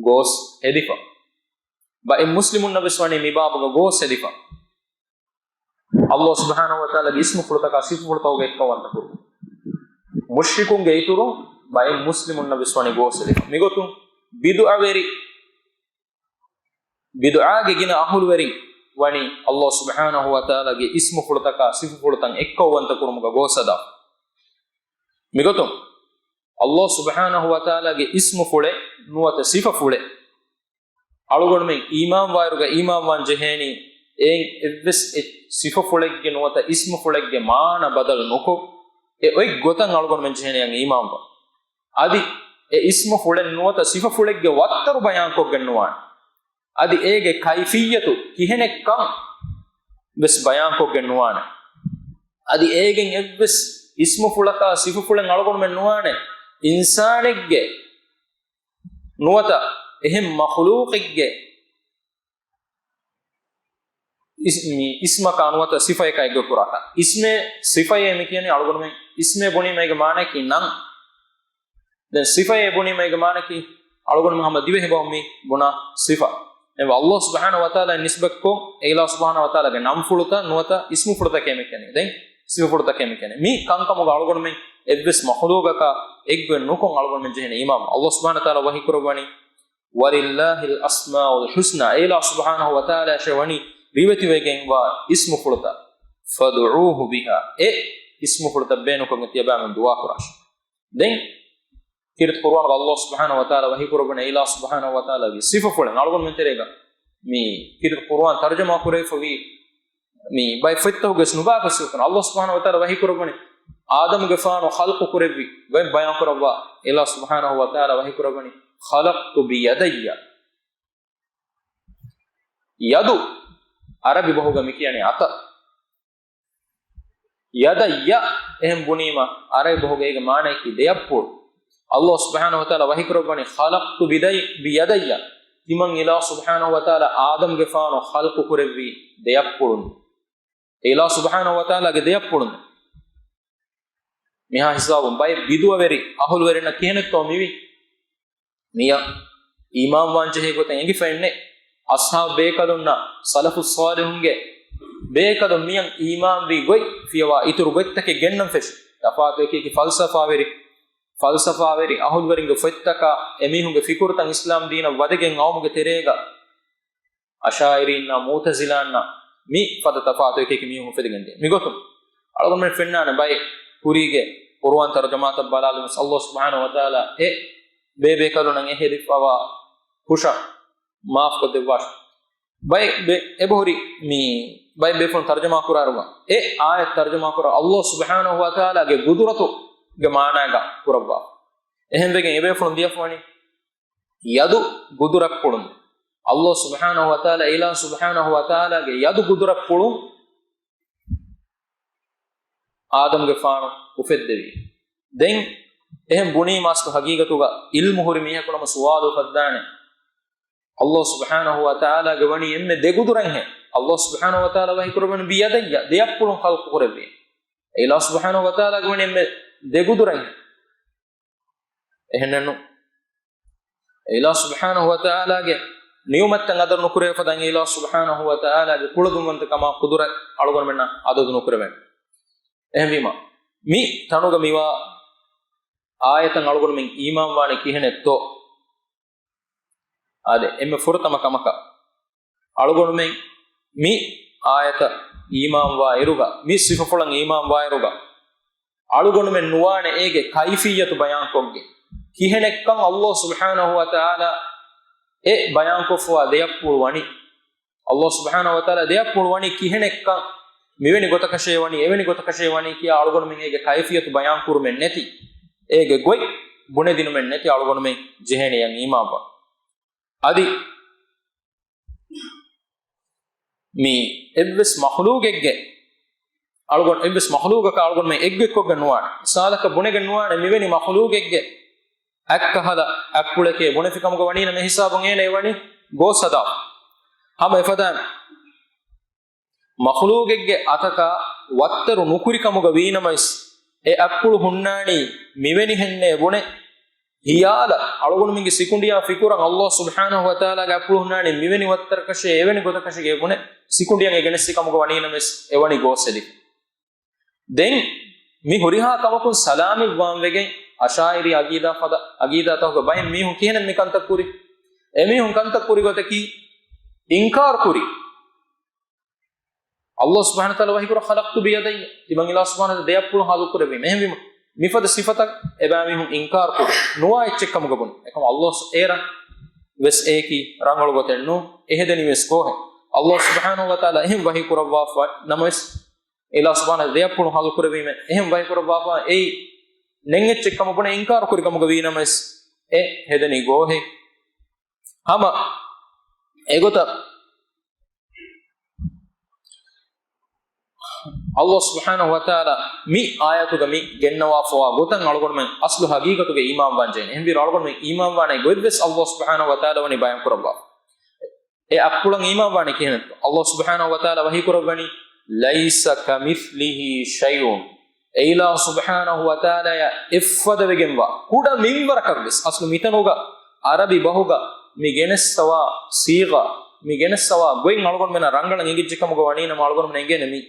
ގޯސް ހެދިފަ. ބައެއް މުސްލިމުންނަށް ވެސް ވަނީ މި ބާބުގަ ގޯސް ހެދިފަ. ﷲ ސުބްޙާނަހު ވަތަޢާލާގެ އިސްމުފުޅުތަކާ ސިފަފުޅުތަކުގަ އެއްކައުވަންތަކުރުން. މުޝްރިކުންގެ އިތުރުން ބައެއް މުސްލިމުންނަށް ވެސް ވަނީ ގޯސް ހެދިފަ. މިގޮތުން ބިދުޢަވެރި، ބިދުޢާގެ ގިނަ އަހުލުވެރިން ވަނީ ﷲ ސުބްޙާނަހު ވަތަޢާލާގެ އިސްމުފުޅުތަކާ ސިފަފުޅުތައް އެއްކައުވަންތަކުރުމުގަ ގޯސް ހަދާފަ. މިގޮތުން ﷲ ސުބްޙާނަހު ވަތަޢާލާގެ އިސްމުފުޅެއް ނުވަތަ ސިފަފުޅެއް އަޅުގަނޑުމެން އީމާންވާއިރުގަ އީމާންވާން ޖެހޭނީ، އެއިން އެއްވެސް އެއް ސިފަފުޅެއްގެ ނުވަތަ އިސްމުފުޅެއްގެ މާނަ ބަދަލު ނުކޮށް، އެ އޮތް ގޮތަށް އަޅުގަނޑުމެން ޖެހޭނީ އަން އީމާންވާން. އަދި އެ އިސްމުފުޅެއް ނުވަތަ ސިފަފުޅެއްގެ ވައްތަރު ބަޔާންކޮށްގެން ނުވާނެ. އަދި އޭގެ ކައިފިއްޔަތު ކިހިނެއްކަން ވެސް ބަޔާންކޮށްގެން ނުވާނެ. އަދި އޭގެން އެއްވެސް އިސްމުފުޅަކާ ސިފަފުޅެއް އަޅުގަނޑުމެން ނުވާނެ، އިންސާނެއްގެ ނުވަތަ އެހެން މަޚުލޫޤެއްގެ އިސް-، މި އިސްމަކާ ނުވަތަ ސިފަޔަކާ އެއްގޮތް ކުރާކަށް. އިސްމޭ، ސިފަޔޭ މި ކިޔަނީ އަޅުގަނޑުމެން އިސްމޭ ބުނީމަ އޭގެ މާނައަކީ ނަން. ދެން ސިފަޔޭ ބުނީމަ އޭގެ މާނައަކީ އަޅުގަނޑުމެން ހަމަ ދިވެހި ބަހުން މި ބުނާ ސިފަ. އެ ﷲ ސުބްޙާނަހު ވަތަޢާލާ ނިސްބަތްކޮށް، އެ އިލާހު ސުބްޙާނަހު ވަތަޢާލާގެ ނަންފުޅުތައް ނުވަތަ އިސްމުފުޅުތަކޭ މި ކިޔަނީ. ދެން ސިފަފުޅުތަކޭ މި ކިޔަނީ. މި ކަންކަމުގަ އަޅުގަނޑުމެން އެއްވެސް މަޚުލޫޤަކާ އެއްގޮތް ނުކޮށް އަޅުގަނޑުމެން ޖެހޭނީ އީމާން. ﷲ ސުބްޙާނަހު ވަތަޢާލާ ވަޙީ ކުރައްވަނީ، وَلِلَّهِ الْأَسْمَاءُ الْحُسْنَى، އެ އިލާހު ސުބްޙާނަހު ވަތަޢާލާއަށޭ ވަނީ ރިވެތިވެގެންވާ އިސްމުފުޅުތައް، فَادْعُوهُ بِهَا، އެ އިސްމުފުޅުތައް ބޭނުންކޮށްގެން ތިޔަބައިމީހުން ދުޢާ ކުރާށި. ދެން ކީރިތި ޤުރުއާނުގަ ﷲ ސުބްޙާނަހު ވަތަޢާލާ ވަޙީ ކުރައްވަނީ އެ އިލާހު ސުބްޙާނަހު ވަތަޢާލާގެ ސިފަފުޅެއް އަޅުގަނޑުމެން ތެރޭގަ މި ކީރިތި ޤުރުއާން ތަރުޖަމާ ކުރެވިފަވީ މި ބައެއް ފޮތްތަކުގަސް ނުބާކަށް ސިފަފުޅު. ﷲ ސުބްޙާނަހު ވަތަޢާލާ ވަޙީ ކުރައްވަނީ އާދަމުގެފާނު ޚަލްޤު ކުރެއްވި ގޮތް ބަޔާން ކުރައްވާ، އެ އިލާހު ސުބްޙާނަހު ވަތަޢާލާ ވަޙީ ކުރައްވަނީ، خَلَقْتُ بِيَدَيَّ. ޔަދު ޢަރަބި ބަހުގަ މި ކިޔަނީ އަތަށް. ޔަދައްޔަ އެހެން ބުނީމަ ޢަރަބި ބަހުގަ އޭގެ މާނައަކީ ދެއަތްޕުޅު. ﷲ ސުބްޙާނަހު ވަތަޢާލާ ވަޙީ ކުރައްވަނީ، خَلَقْتُ بِيَدَيَّ، ތިމަން އިލާހު ސުބްޙާނަހު ވަތަޢާލާ އާދަމުގެފާނު ޚަލްޤު ކުރެއްވީ ދެއަތްޕުޅުން. އެ އިލާހު ސުބްޙާނަހު ވަތަޢާލާގެ ދެއަތްޕުޅުން. މިހާ ހިސާބުން ބައެއް ބިދުޢަވެރި އަހުލުވެރިންނަށް ކިހިނެއްތޯ މިވީ؟ މިޔަށް އީމާންވާން ޖެހޭ ގޮތެއް އެނގިފައެއްނެއް. އަޞްޙާބު ބޭކަލުންނަށް، ސަލަފުއް ޞާލިޙުންގެ ބޭކަލުން މިޔަށް އީމާންވީ ގޮތް ފިޔަވާ އިތުރު ގޮތްތަކެއް ގެންނަން ފެށި. ތަފާތު އެކި އެކި ފަލްސަފާވެރި، ފަލްސަފާވެރި އަހުލުވެރިންގެ ފޮތްތަކާ އެމީހުންގެ ފިކުރުތައް އިސްލާމް ދީނަށް ވަދެގެން އައުމުގެ ތެރޭގަ އަޝާއިރީންނާ މުޢުތަޒިލާންނާ މި ފަދަ ތަފާތު އެކި އެކި މީހުން އުފެދިގެން ދިޔަ. މިގޮތުން އަޅުގަނޑުމެން ފެންނާނެ ބައެއް ކުރީގެ ޤުރުއާން ތަރުޖަމާތައް ބަލާލުމަސް ﷲ ސުބްޙާނަހު ވަތަޢާލާ އެ ބޭބޭކަލުންނަށް އެ ހެދިފަވާ ހުށަށް މާފްކޮށްދެއްވާށި. ބައެއް ބެ-، އެބަހުރި މި ބައެއް ބޭފުޅުން ތަރުޖަމާ ކުރާއިރުގަ އެ އާޔަތް ތަރުޖަމާ ކުރާ ﷲ ސުބްޙާނަހު ވަތަޢާލާގެ ގުދުރަތުގެ މާނާގަ ކުރައްވާ. އެހެންވެގެން އެބޭފުޅުން ލިޔަފަވަނީ ޔަދު ގުދުރަތްޕުޅުން. ﷲ ސުބްޙާނަހު ވަތަޢާލާ، އިލާހު ސުބްޙާނަހު ވަތަޢާލާގެ ޔަދު ގުދުރަތްޕުޅުން އާދަމްގެފާނު އުފެއްދެވީ. ދެން އެހެން ބުނީމާސްތު ހަގީގަތުގަ ޢިލްމު ހުރި މީހަކު ނަމަ ސުވާލު އުފައްދާނެ. ﷲ ސުބްޙާނަހު ވަތަޢާލާގެ ވަނީ އެންމެ ދެ ގުދުރަތްހެން. ﷲ ސުބްޙާނަހޫ ވަތަޢާލާ ވަޙީ ކުރައްވަނީ ބިޔަދައްޔަ، ދެއަތްޕުޅުން ޚަލްޤު ކުރެއްވި. އެ އިލާހު ސުބްޙާނަހޫ ވަތަޢާލާގެ ވަނީ އެންމެ ދެގުދުރައިން. އެހެނެއްނު. އެ އިލާހު ސުބްޙާނަހޫ ވަތަޢާލާގެ ނިޢުމަތްތައް އަދަދު ނުކުރެވޭ ފަދައިން އެ އިލާހު ސުބްޙާނަހޫ ވަތަޢާލާގެ ކުޅަދުންވަންތަކަމާ ޤުދުރަތް އަޅުގަނޑުމެންނަށް އަދަދު ނުކުރެވޭނެ. އެހެންވީމަ، މި ތަނުގަ މިވާ އާޔަތަށް އަޅުގަނޑުމެން އީމާންވާނީ ކިހިނެއްތޯ؟ އާދެ، އެންމެ ފުރަތަމަ ކަމަކަށް، އަޅުގަނޑުމެން މި އާޔަތަށް އީމާންވާއިރުގަ، މި ސިފަފުޅަށް އީމާންވާއިރުގަ، އަޅުގަނޑުމެން ނުވާނެ އޭގެ ކައިފިއްޔަތު ބަޔާންކޮށްގެން. ކިހިނެއްކަން ﷲ ސުބްޙާނަހޫ ވަތަޢާލާ އެ ބަޔާންކޮށްފަވާ ދެއަތްޕުޅު ވަނީ. ﷲ ސުބްޙާނަހޫ ވަތަޢާލާ ދެއަތްޕުޅު ވަނީ ކިހިނެއްކަން، މިވެނި ގޮތަކަށޭ ވަނީ، އެވެނި ގޮތަކަށޭ ވަނީ ކިޔާ އަޅުގަނޑުމެން އޭގެ ކައިފިއްޔަތު ބަޔާންކުރުމެއް ނެތި، އޭގެ ގޮތް ބުނެދިނުމެއް ނެތި އަޅުގަނޑުމެން ޖެހޭނެ އީމާންވާން. އަދި މި އެއްވެސް މަޚްލޫގެއްގެ އަޅުގަނޑު، އެއްވެސް މަޚްލޫގަކަށް އަޅުގަނޑުމެން އެއްގޮތްކޮށްގެން ނުވާނެ. މިސާލަކަށް ބުނެގެން ނުވާނެ މިވެނި މަޚްލޫގެއްގެ އަތްކަހަލަ އަތްޕުޅެކޭ ބުނެފި ކަމުގަ ވަނީ ނަމަ ހިސާބުން އޭނަ އެ ވަނީ ގޯސް ހަދާފަ. ހަމަ އެފަދައިން މަޚްލޫގެއްގެ އަތަކާ ވައްތަރު ނުކުރި ކަމުގަ ވީނަމަވެސް، އެ އަތްޕުޅު ހުންނާނީ މިވެނިހެންނޭ ބުނެ، ހިޔާލަށް އަޅުގަނޑުމެންގެ ސިކުނޑިއާ ފިކުރަށް ﷲ ސުބްޙާނަހޫ ވަތަޢާލާގެ އަތްޕުޅު ހުންނާނީ މިވެނި ވައްތަރަކަށޭ، އެވެނި ގޮތަކަށޭ ބުނެ، ސިކުނޑިއަށް އެ ގެނެއްސި ކަމުގަ ވަނީނަމަވެސް، އެ ވަނީ ގޯސް ހެދިފަ. ދެން މި ހުރިހާ ކަމަކުން ސަލާމަތްވާން ވެގެން، އަޝާއިރީ އަގީދާ ފަދަ އަގީދާތަކުގެ ބައެއް މީހުން ކިހިނެއް މި ކަންތައް ކުރީ؟ އެމީހުން ކަންތައް ކުރި ގޮތަކީ، އިންކާރު ކުރީ. ﷲ ސުބްޙާނަހޫ ވަތަޢާލާ ވަޙީކުރަނީ خلقت بيدي، ތިމަން އިލާހު ސުބްޙާނަހޫ ވަތަޢާލާ ދެއަތްޕުޅު ހަލުކުރެއްވީމޭ. އެހެންވީމަ، މިފަދަ ސިފަތައް އެބައިމީހުން އިންކާރު ކުރި ނުވާ އެއްޗެއް ކަމުގަ ބުނި. އެކަމަކު ﷲ އޭރަށް ވެސް އެއަކީ ރަނގަޅު ގޮތެއް ނޫން، އެ ހެދެނީ ވެސް ގޯހެއް. ﷲ ސުބްޙާނަހޫ ވަތަޢާލާ އެހެން ވަޙީ ކުރައްވާފަ ނަމަވެސް، އިލާހު ސުބްޙާނަހޫ ވަތަޢާލާ ދެއަތްޕުޅު ހަލުކުރެއްވީމޭ، އެހެން ވަޙީ ކުރައްވާފަ އެއީ ނެތް އެއްޗެއް ކަމަށް ބުނެ އިންކާރު ކުރި ކަމުގަ ވީ ނަމަވެސް، އެ ހެދެނީ ގޯހެއް. ހަމަ އެގޮތަށް ﷲ ސުބްޙާނަހޫ ވަތަޢާލާ މި އާޔަތުގަ މި ގެންނަވާފަވާ ގޮތަށް އަޅުގަނޑުމެން އަސްލު ހަގީގަތުގަ އީމާންވާން ޖެހޭނެ. އެހެންވީރު އަޅުގަނޑުމެން އީމާންވާނެ ގޮތްވެސް ﷲ ސުބްޙާނަހޫ ވަތަޢާލާ ވަނީ ބަޔާން ކުރައްވާފަ. އެ އަތްޕުޅަށް އީމާންވާނީ ކިހިނެއްތޯ؟ ﷲ ސުބްޙާނަހޫ ވަތަޢާލާ ވަޙީ ކުރައްވަނީ، ليس كمثله شيء. އެ އިލާހު ސުބްޙާނަހޫ ވަތަޢާލާއަށް އެއްފަދަ ވެގެންވާ ކުޑަ މިންވަރަކަށްވެސް، އަސްލު މިތަނުގަ ޢަރަބި ބަހުގަ މި ގެނެއްސަވާ ޞީޣާ، މި ގެނެއްސަވާ ގޮތް އަޅުގަނޑުމެންނަށް ރަނގަޅަށް އެނގިއްޖެ ކަމުގަ ވަނީ ނަމަ، އަޅުގަނޑުމެން އެނގޭނެ މި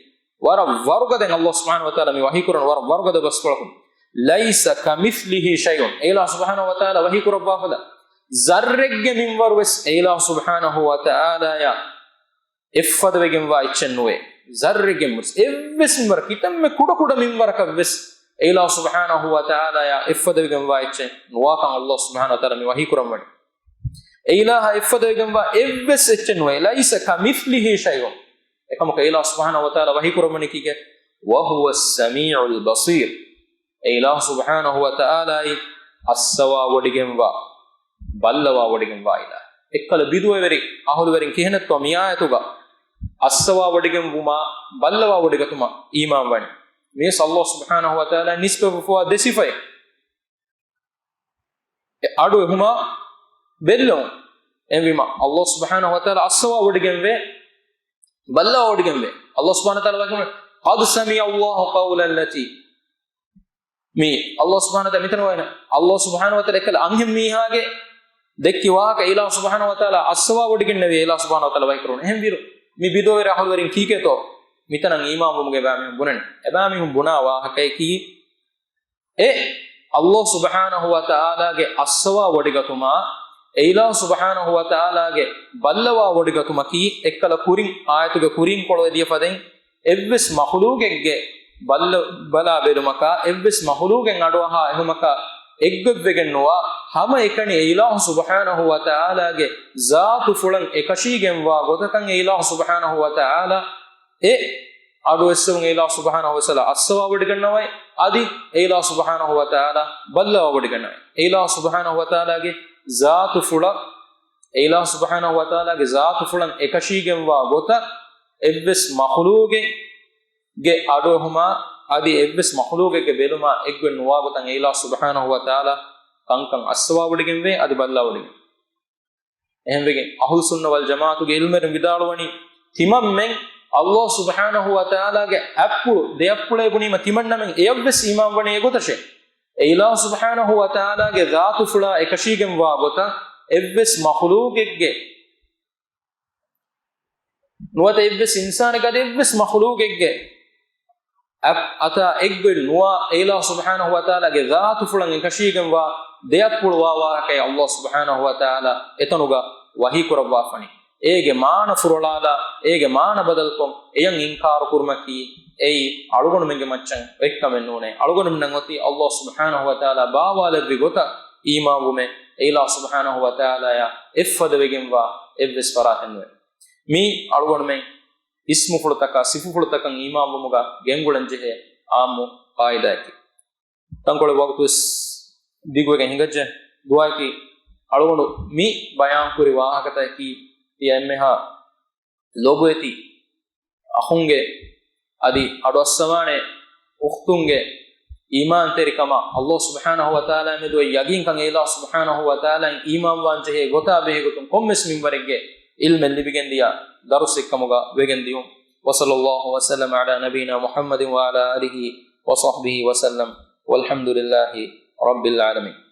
ވަރަށް ވަރުގަދަ. ﷲ ސުބްޙާނަހޫ ވަތަޢާލާ މި ވަޙީ ކުރަން ވަރަށް ވަރުގަދަ ބަސްފުޅަކުން، ليس كمثله شيء. އެ އިލާހު ސުބްޙާނަހޫ ވަތަޢާލާ ވަޙީ ކުރައްވާފަދަ ޒައްރެއްގެ މިންވަރު ވެސް އެ އިލާހު ސުބްޙާނަހޫ ވަތަޢާލާއަށް އެއްފަދަވެގެންވާ އެއްޗެއް ނުވޭ. ޒައްރެއްގެ މުސް އެއްވެސް މިންވަރަށް، ކިތަންމެ ކުޑަ ކުޑަ މިންވަރަކަށް ވެސް އެ އިލާހު ސުބްޙާނަހޫ ވަތަޢާލާއަށް އެއްފަދަވެގެންވާ އެއްޗެއް ނުވާކަން ﷲ ސުބްޙާނަހޫ ވަތަޢާލާ މި ވަޙީ ކުރަން ވަނީ. އެ އިލާހަށް އެއްފަދަވެގެންވާ އެއްވެސް އެއްޗެއް ނުވޭ. ليس كمثله شيء. އެކަމަކު އެ އިލާހު ސުބްޙާނަހޫ ވަތަޢާލާ ވަޙީ ކުރަން ވަނީ ކީކޭ؟ وهو السميع البصير. އެ އިލާހު ސުބްޙާނަހޫ ވަތަޢާލާއީ އައްސަވާވޮޑިގެންވާ، ބައްލަވާވޮޑިގެންވާ އިލާހެއް. އެއްކަލަ ބިދުވެވެރި އަހުލުވެރިން ކިހިނެއްތޯ މި އާޔަތުގަ އައްސަވާވޮޑިގެންވުމާ، ބައްލަވާވޮޑިގަތުމަށް އީމާން ވަނީ؟ މީސް ﷲ ސުބްޙާނަހޫ ވަތަޢާލާ ނިސްބަތްވެފަވާ ދެ ސިފައެއް. އެ އަޑު އެހުމާ ބެއްލެވުން. އެހެންވީމަ، ﷲ ސުބްޙާނަހޫ ވަތަޢާލާ އައްސަވާވޮޑިގެންވޭ، ބައްލަވާވޮޑިގެންވޭ. ﷲ ސުބްޙާނަހޫ ވަތަޢާލާ ވަޙީ، قد سمع الله قول التي. މި ﷲ ސުބްޙާނަހޫ ވަތަޢާލާ މިތަނަށް ވަނީ، ﷲ ސުބްޙާނަހޫ ވަތަޢާލާ އެކަލަ އަންހެން މީހާގެ ދެއްކި ވާހަކަ އިލާހު ސުބްޙާނަހޫ ވަތަޢާލާ އައްސަވާވޮޑިގެންނެވި އިލާހު ސުބްޙާނަހޫ ވަތަޢާލާ ވަޙީ ކުރަނީ. އެހެންވީރު، މި ބިދުވެވެރި އަހުލުވެރިން ކީކޭތޯ މިތަނަށް އީމާންވުމުގެ ބައިމީހުން ބުނަނީ؟ އެބައިމީހުން ބުނާ ވާހަކައަކީ، އެ ﷲ ސުބްޙާނަހޫ ވަތަޢާލާގެ އައްސަވާވޮޑިގަތުމާ، އެ އިލާހު ސުބްޙާނަހޫ ވަތަޢާލާގެ ބައްލަވާވޮޑިގަތުމަކީ، އެއްކަލަ ކުރިން އާޔަތުގެ ކުރީން ކޮޅު އެދިޔަ ފަދައިން، އެއްވެސް މަޚްލޫގެއްގެ ބައްލަ-، ބަލާ ބެލުމަކާ، އެއްވެސް މަޚްލޫގެއް އަޑުއަހާ އެހުމަކާ އެއްގޮތްވެގެން ނުވާ، ހަމައެކަނި އެ އިލާހު ސުބްޙާނަހޫ ވަތަޢާލާގެ ޒާތުފުޅަށް އެކަށީގެންވާ ގޮތަކަށް އެ އިލާހު ސުބްޙާނަހޫ ވަތަޢާލާ އެ އަޑުއެއްސެވުން އެ އިލާހު ސުބްޙާނަހޫ ވަތަޢާލާ އައްސަވާވޮޑިގަންނަވައި، އަދި އެ އިލާހު ސުބްޙާނަހޫ ވަތަޢާލާ ބައްލަވާވޮޑިގަންނަވައި. އެ އިލާހު ސުބްޙާނަހޫ ވަތަޢާލާގެ ޒާތުފުޅަށް، އެ އިލާހު ސުބްޙާނަހޫ ވަތަޢާލާގެ ޒާތުފުޅަށް އެކަށީގެންވާ ގޮތަށް އެއްވެސް މަޚްލޫގެއްގެ އަޑުއެހުމާ، އަދި އެއްވެސް މަޚްލޫގެއްގެ ބެލުމާ އެއްގޮތް ނުވާ ގޮތަށް އެ އިލާހު ސުބްޙާނަހޫ ވަތަޢާލާ ކަންކަން އައްސަވާވޮޑިގެންވޭ، އަދި ބައްލަވާވޮޑިގެން. އެހެންވެގެން، އަހުލު ސުންނަ ވަލް ޖަމާޢަތުގެ ޢިލްމުވެރިން ވިދާޅުވަނީ، ތިމަންމެން ﷲ ސުބްޙާނަހޫ ވަތަޢާލާގެ އަތްޕުޅު، ދެއަތްޕުޅޭ ބުނީމަ ތިމަންނަމެން އެޔަށްވެސް އީމާންވަނީ އެގޮތަށޭ. އެ އިލާހު ސުބްޙާނަހޫ ވަތަޢާލާގެ ޛާތުފުޅާ އެކަށީގެންވާ ގޮތަށް އެއްވެސް މަޚުލޫގެއްގެ، ނުވަތަ އެއްވެސް އިންސާނެއްގެ އަދި އެއްވެސް މަޚުލޫގެއްގެ އަތް-، އަތާ އެއްގޮތް ނުވާ، އެ އިލާހު ސުބްޙާނަހޫ ވަތަޢާލާގެ ޛާތުފުޅަށް އެކަށީގެންވާ ދެއަތްޕުޅު ވާ ވާހަކައެއް ﷲ ސުބްޙާނަހޫ ވަތަޢާލާ އެތަނުގަ ވަޙީ ކުރައްވާފަނި. އޭގެ މާނަ ފުރޮޅާލާ، އޭގެ މާނަ ބަދަލުކޮށް، އެޔަށް އިންކާރު ކުރުމަކީ، އެއީ އަޅުގަނޑުމެންގެ މައްޗަށް އޮތްކަމެއް ނޫނޭ. އަޅުގަނޑުމެންނަށް އޮތީ ﷲ ސުބްޙާނަހޫ ވަތަޢާލާ ބާވާލެއްވި ގޮތަށް އީމާންވުމެއް، އެ އިލާހު ސުބްޙާނަހޫ ވަތަޢާލާޔާ އެއްފަދަ ވެގެންވާ އެއްވެސް ފަރާތެއް ނުވޭ. މީ އަޅުގަނޑުމެން އިސްމުފުޅުތަކާ ސިފަފުޅުތަކަށް އީމާންވުމުގަ ގެންގުޅަން ޖެހޭ އާއްމު ޤާއިދާއަކީ. ތަންކޮޅެއް ވަގުތުވެސް ދިގުވެގެން ހިނގައްޖެ. ދުޢާއަކީ އަޅުގަނޑު މި ބަޔާންކުރި ވާހަކަތަކަކީ ތިޔަ އެންމެހާ ލޮބުވެތި އަޚުންގެ އަދި އަޑުއައްސަވާނެ އުޚްތުންގެ އީމާންތެރިކަމާ، ﷲ ސުބްޙާނަހޫ ވަތަޢާލާ މެދު އޮތް ޔަގީންކަން، އެ އިލާހު ސުބްޙާނަހޫ ވަތަޢާލާއިން އީމާންވާން ޖެހޭ ގޮތާ ބެހޭގޮތުން ކޮންމެސް މިންވަރެއްގެ ޢިލްމެއް ލިބިގެންދިޔަ ދަރުސެއްކަމުގަ ވެގެންދިޔުން. وصلى الله وسلم على نبينا محمد وعلى آله وصحبه وسلم والحمد لله رب العالمين.